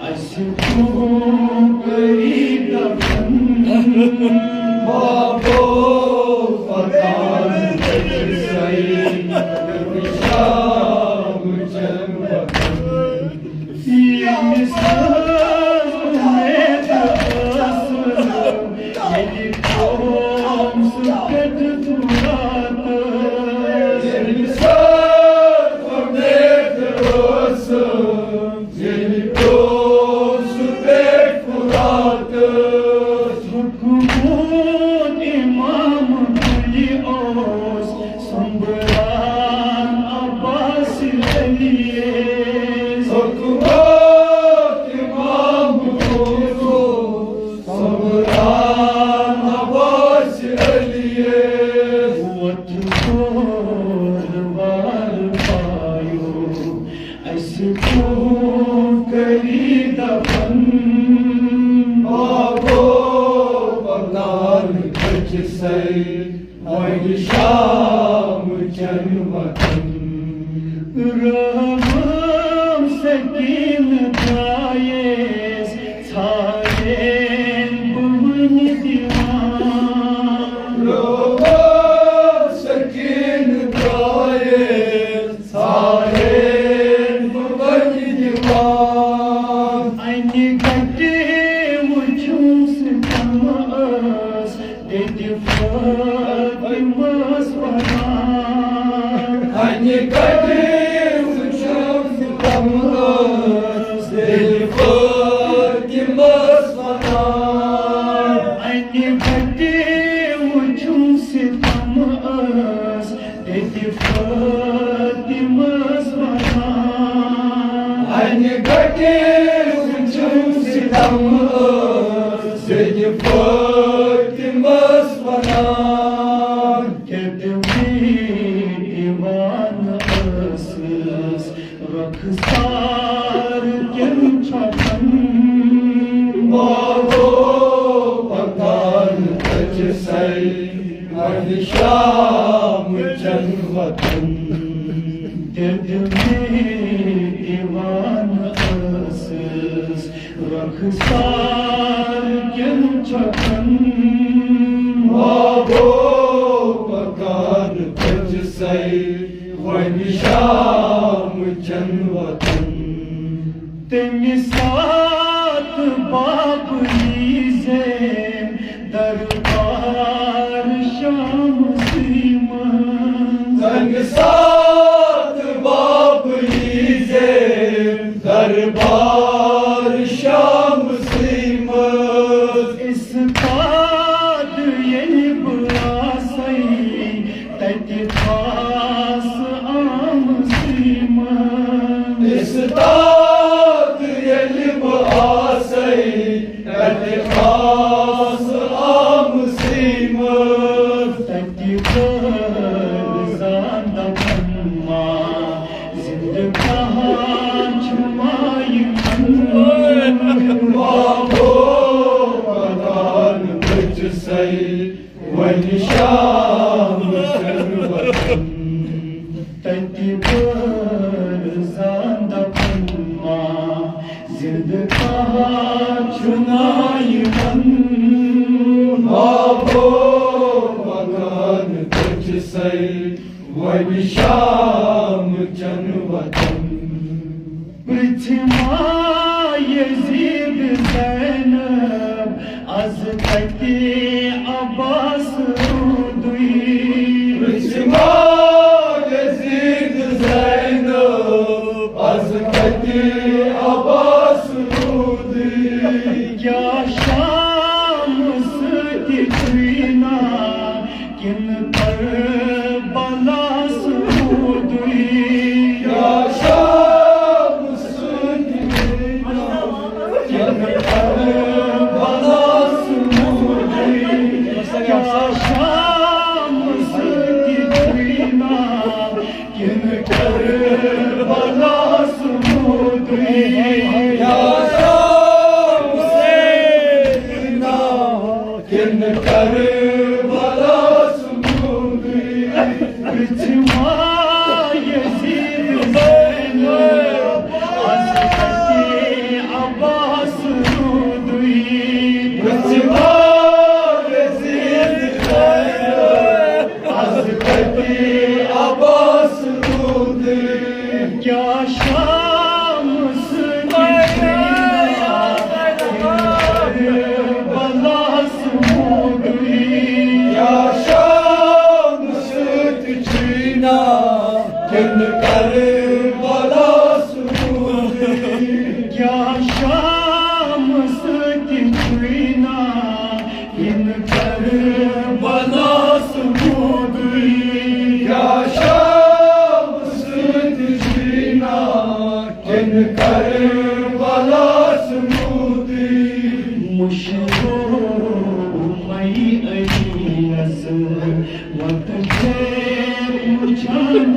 اسہِ کُن کٔرِتھ دفن، بابو پکان أکسٕے شام چٮ۪ن وطن۔ ییٚمِس ٲس اُمید ٲسٕس، ییٚلہِ قوم سُہ پٮ۪ٹھ تُلان۔ ییٚمِس ٲس اُمید ٲسٕس، ییٚلہِ پیوٚو سُہ بیٚیہِ فراتس۔ حکمُت امام علی اوس سۄمبران عباس علی۔ حکمُت امام علی اوس سۄمبران عباس علی۔ ووت تور وارٕ پایو، اسہِ کُن کٔرِتھ دفن۔ بابو پکان أکسٕے وۄنۍ شام چٮ۪ن وطن۔ رحم سکینہٕ درٛایس ژھانٛڈن بہٕ وُنہِ دِوان۔ رحم سکینہٕ درٛایس ژھانٛڈن بہٕ وُنہِ دِوان۔ انہِ گٹہِ وُچھُم ستم ٲس تیٚلہِ فاطمس ونان۔ انہِ گٹہِ وُچھُم ستم ٲس تیٚلہِ فاطمس ونان۔ انہِ گٹہِ وُچھُم ستم ٲس تیٚلہِ فاطمس ونان۔ انہِ گٹہِ وُچھُم ستم ٲس تیٚلہِ فاطمس ونان۔ کیٛاہ تہِ میٖٹھۍ دِوان ٲسٕس رۄخسار کٮ۪ن چھۄکن۔ بابو پکان أکسٕے وۄنۍ شام چٮ۪ن وطن۔ دِل میٖٹھۍ دِوان ٲسٕس رۄخسار کٮ۪ن چھۄکن۔ بابو پکان أکسٕے وۄنۍ شام چٮ۪ن وطن۔ تَمہِ ساتہٕ باب ییٖزِ دربار شامسٕے منٛز۔ تَمہِ ساتہٕ باب ییٖزِ دربار شامسٕے منٛز۔ اِستاد ییٚلہِ بہٕ آسَے تَتہِ خاص عامسٕے منٛز۔ اِستاد ییٚلہِ بہٕ آسَے تَتہِ خاص عامسٕے منٛز۔ تَتہِ کٔر زان دَپَن ما زِندٕ کانٛہہ چھُ ما یِمَن۔ بابو پکان أکسٕے وۄنۍ شام چٮ۪ن وطن۔ تَتہِ بٲر زان دَپَن ما زِندٕ کانٛہہ چھُ نا یِمَن۔ بابو پکان أکسٕے وۄنۍ شام چٮ۪ن وطن۔ پرٛژھِ ما یزید زینب از کتہِ عباس روٗدُے۔ پرٛژھِ ما یزید زینب از کتہِ عباس روٗدُے۔ کیٛاہ شام سۭتۍ چھُے نا کِنہٕ کربلاہَس روٗدُے؟ کیٛاہ شام سۭتۍ کِنہٕ کربلاہَس روٗدُے؟ پرٛژھِوا یزید زینب، از کتہِ عباس روٗدُے؟ پرٛژھِوا یزید زینب، از کتہِ عباس روٗدُے؟ کیٛاہ شام سۭتۍ چھُنہ کربلاہس موٗدُے؟ کیٛاہ شام سۭتۍ چھُنہ کِنہٕ کربلاہس موٗدُے؟ کیٛاہ شام سۭتۍ چھُنہ کِنہٕ کربلاہس موٗدُے؟ کیٛاہ شام سۭتۍ چھُنہ کِنہٕ کربلاہس موٗدُے؟ مُشرو اُمَے علیَس وَتہٕ ژیر وُچھان۔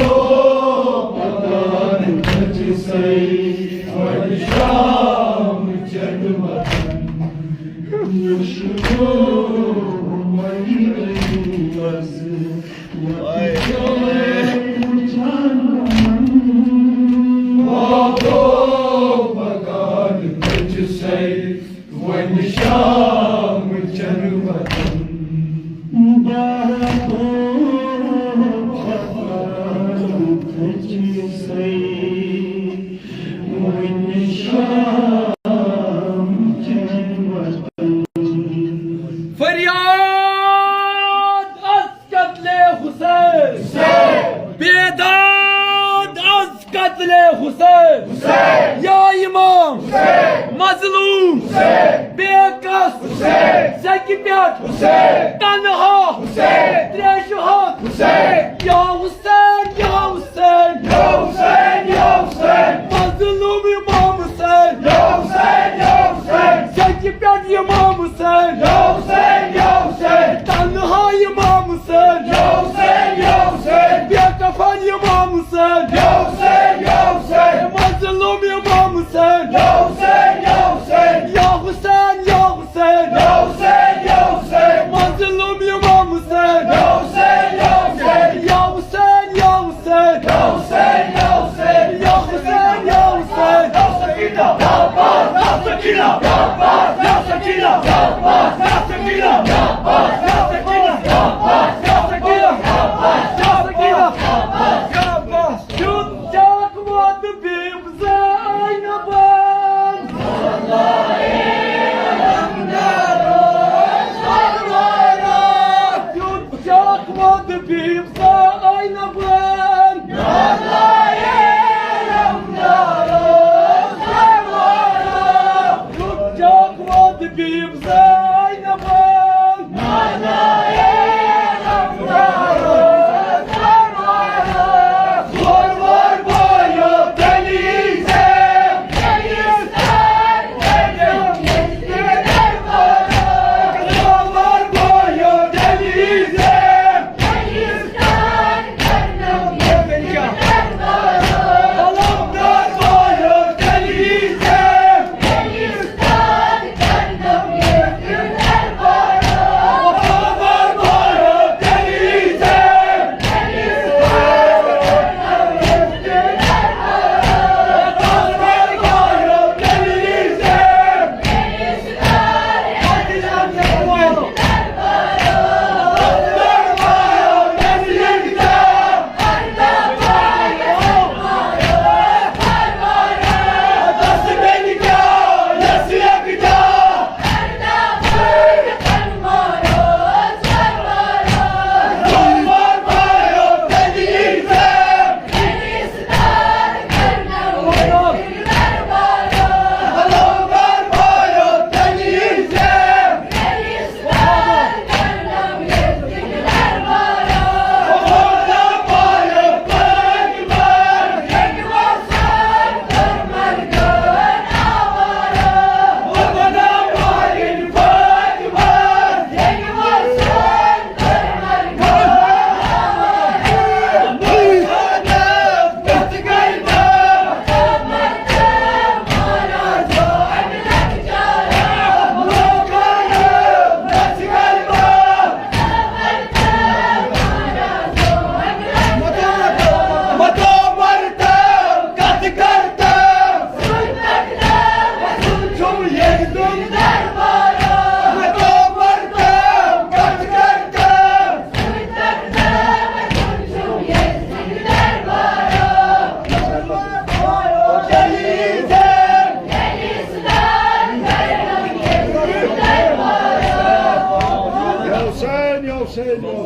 آلو پکان کھٔژ سَے وۄنۍ شام چَن وطن۔ مُشرو اُمَے علیَس فریاد از قتل حسین۔ بیداد از قتل حسین۔ یا امام۔ مظلوم۔ بے کس۔ سیٚکہِ پٮ۪ٹھ۔ تنہا۔ تریشہِ ہتھ۔ یا حسین، یا حسین۔ مظلوم امام حسین۔ سیٚکہِ پٮ۪ٹھ امام حسین۔ تنہا امام حسین۔ بے کفن امام حسین۔ مظلوم امام حسین۔ یا حسین، یا حسین۔ مظلوم امام حسین۔ یا حسین، یا حسین۔ یا حسین، یا حسین۔ یا حسین، یا حسین۔ دیُت چکھ ووت بیٖب زینبن۔ دیُت چکھ ووت بیٖب زینبن۔ دیُت چکھ ووت بیٖب زینبن۔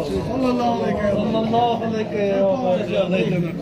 صلى الله عليك يا رب. صلى الله عليك يا رب.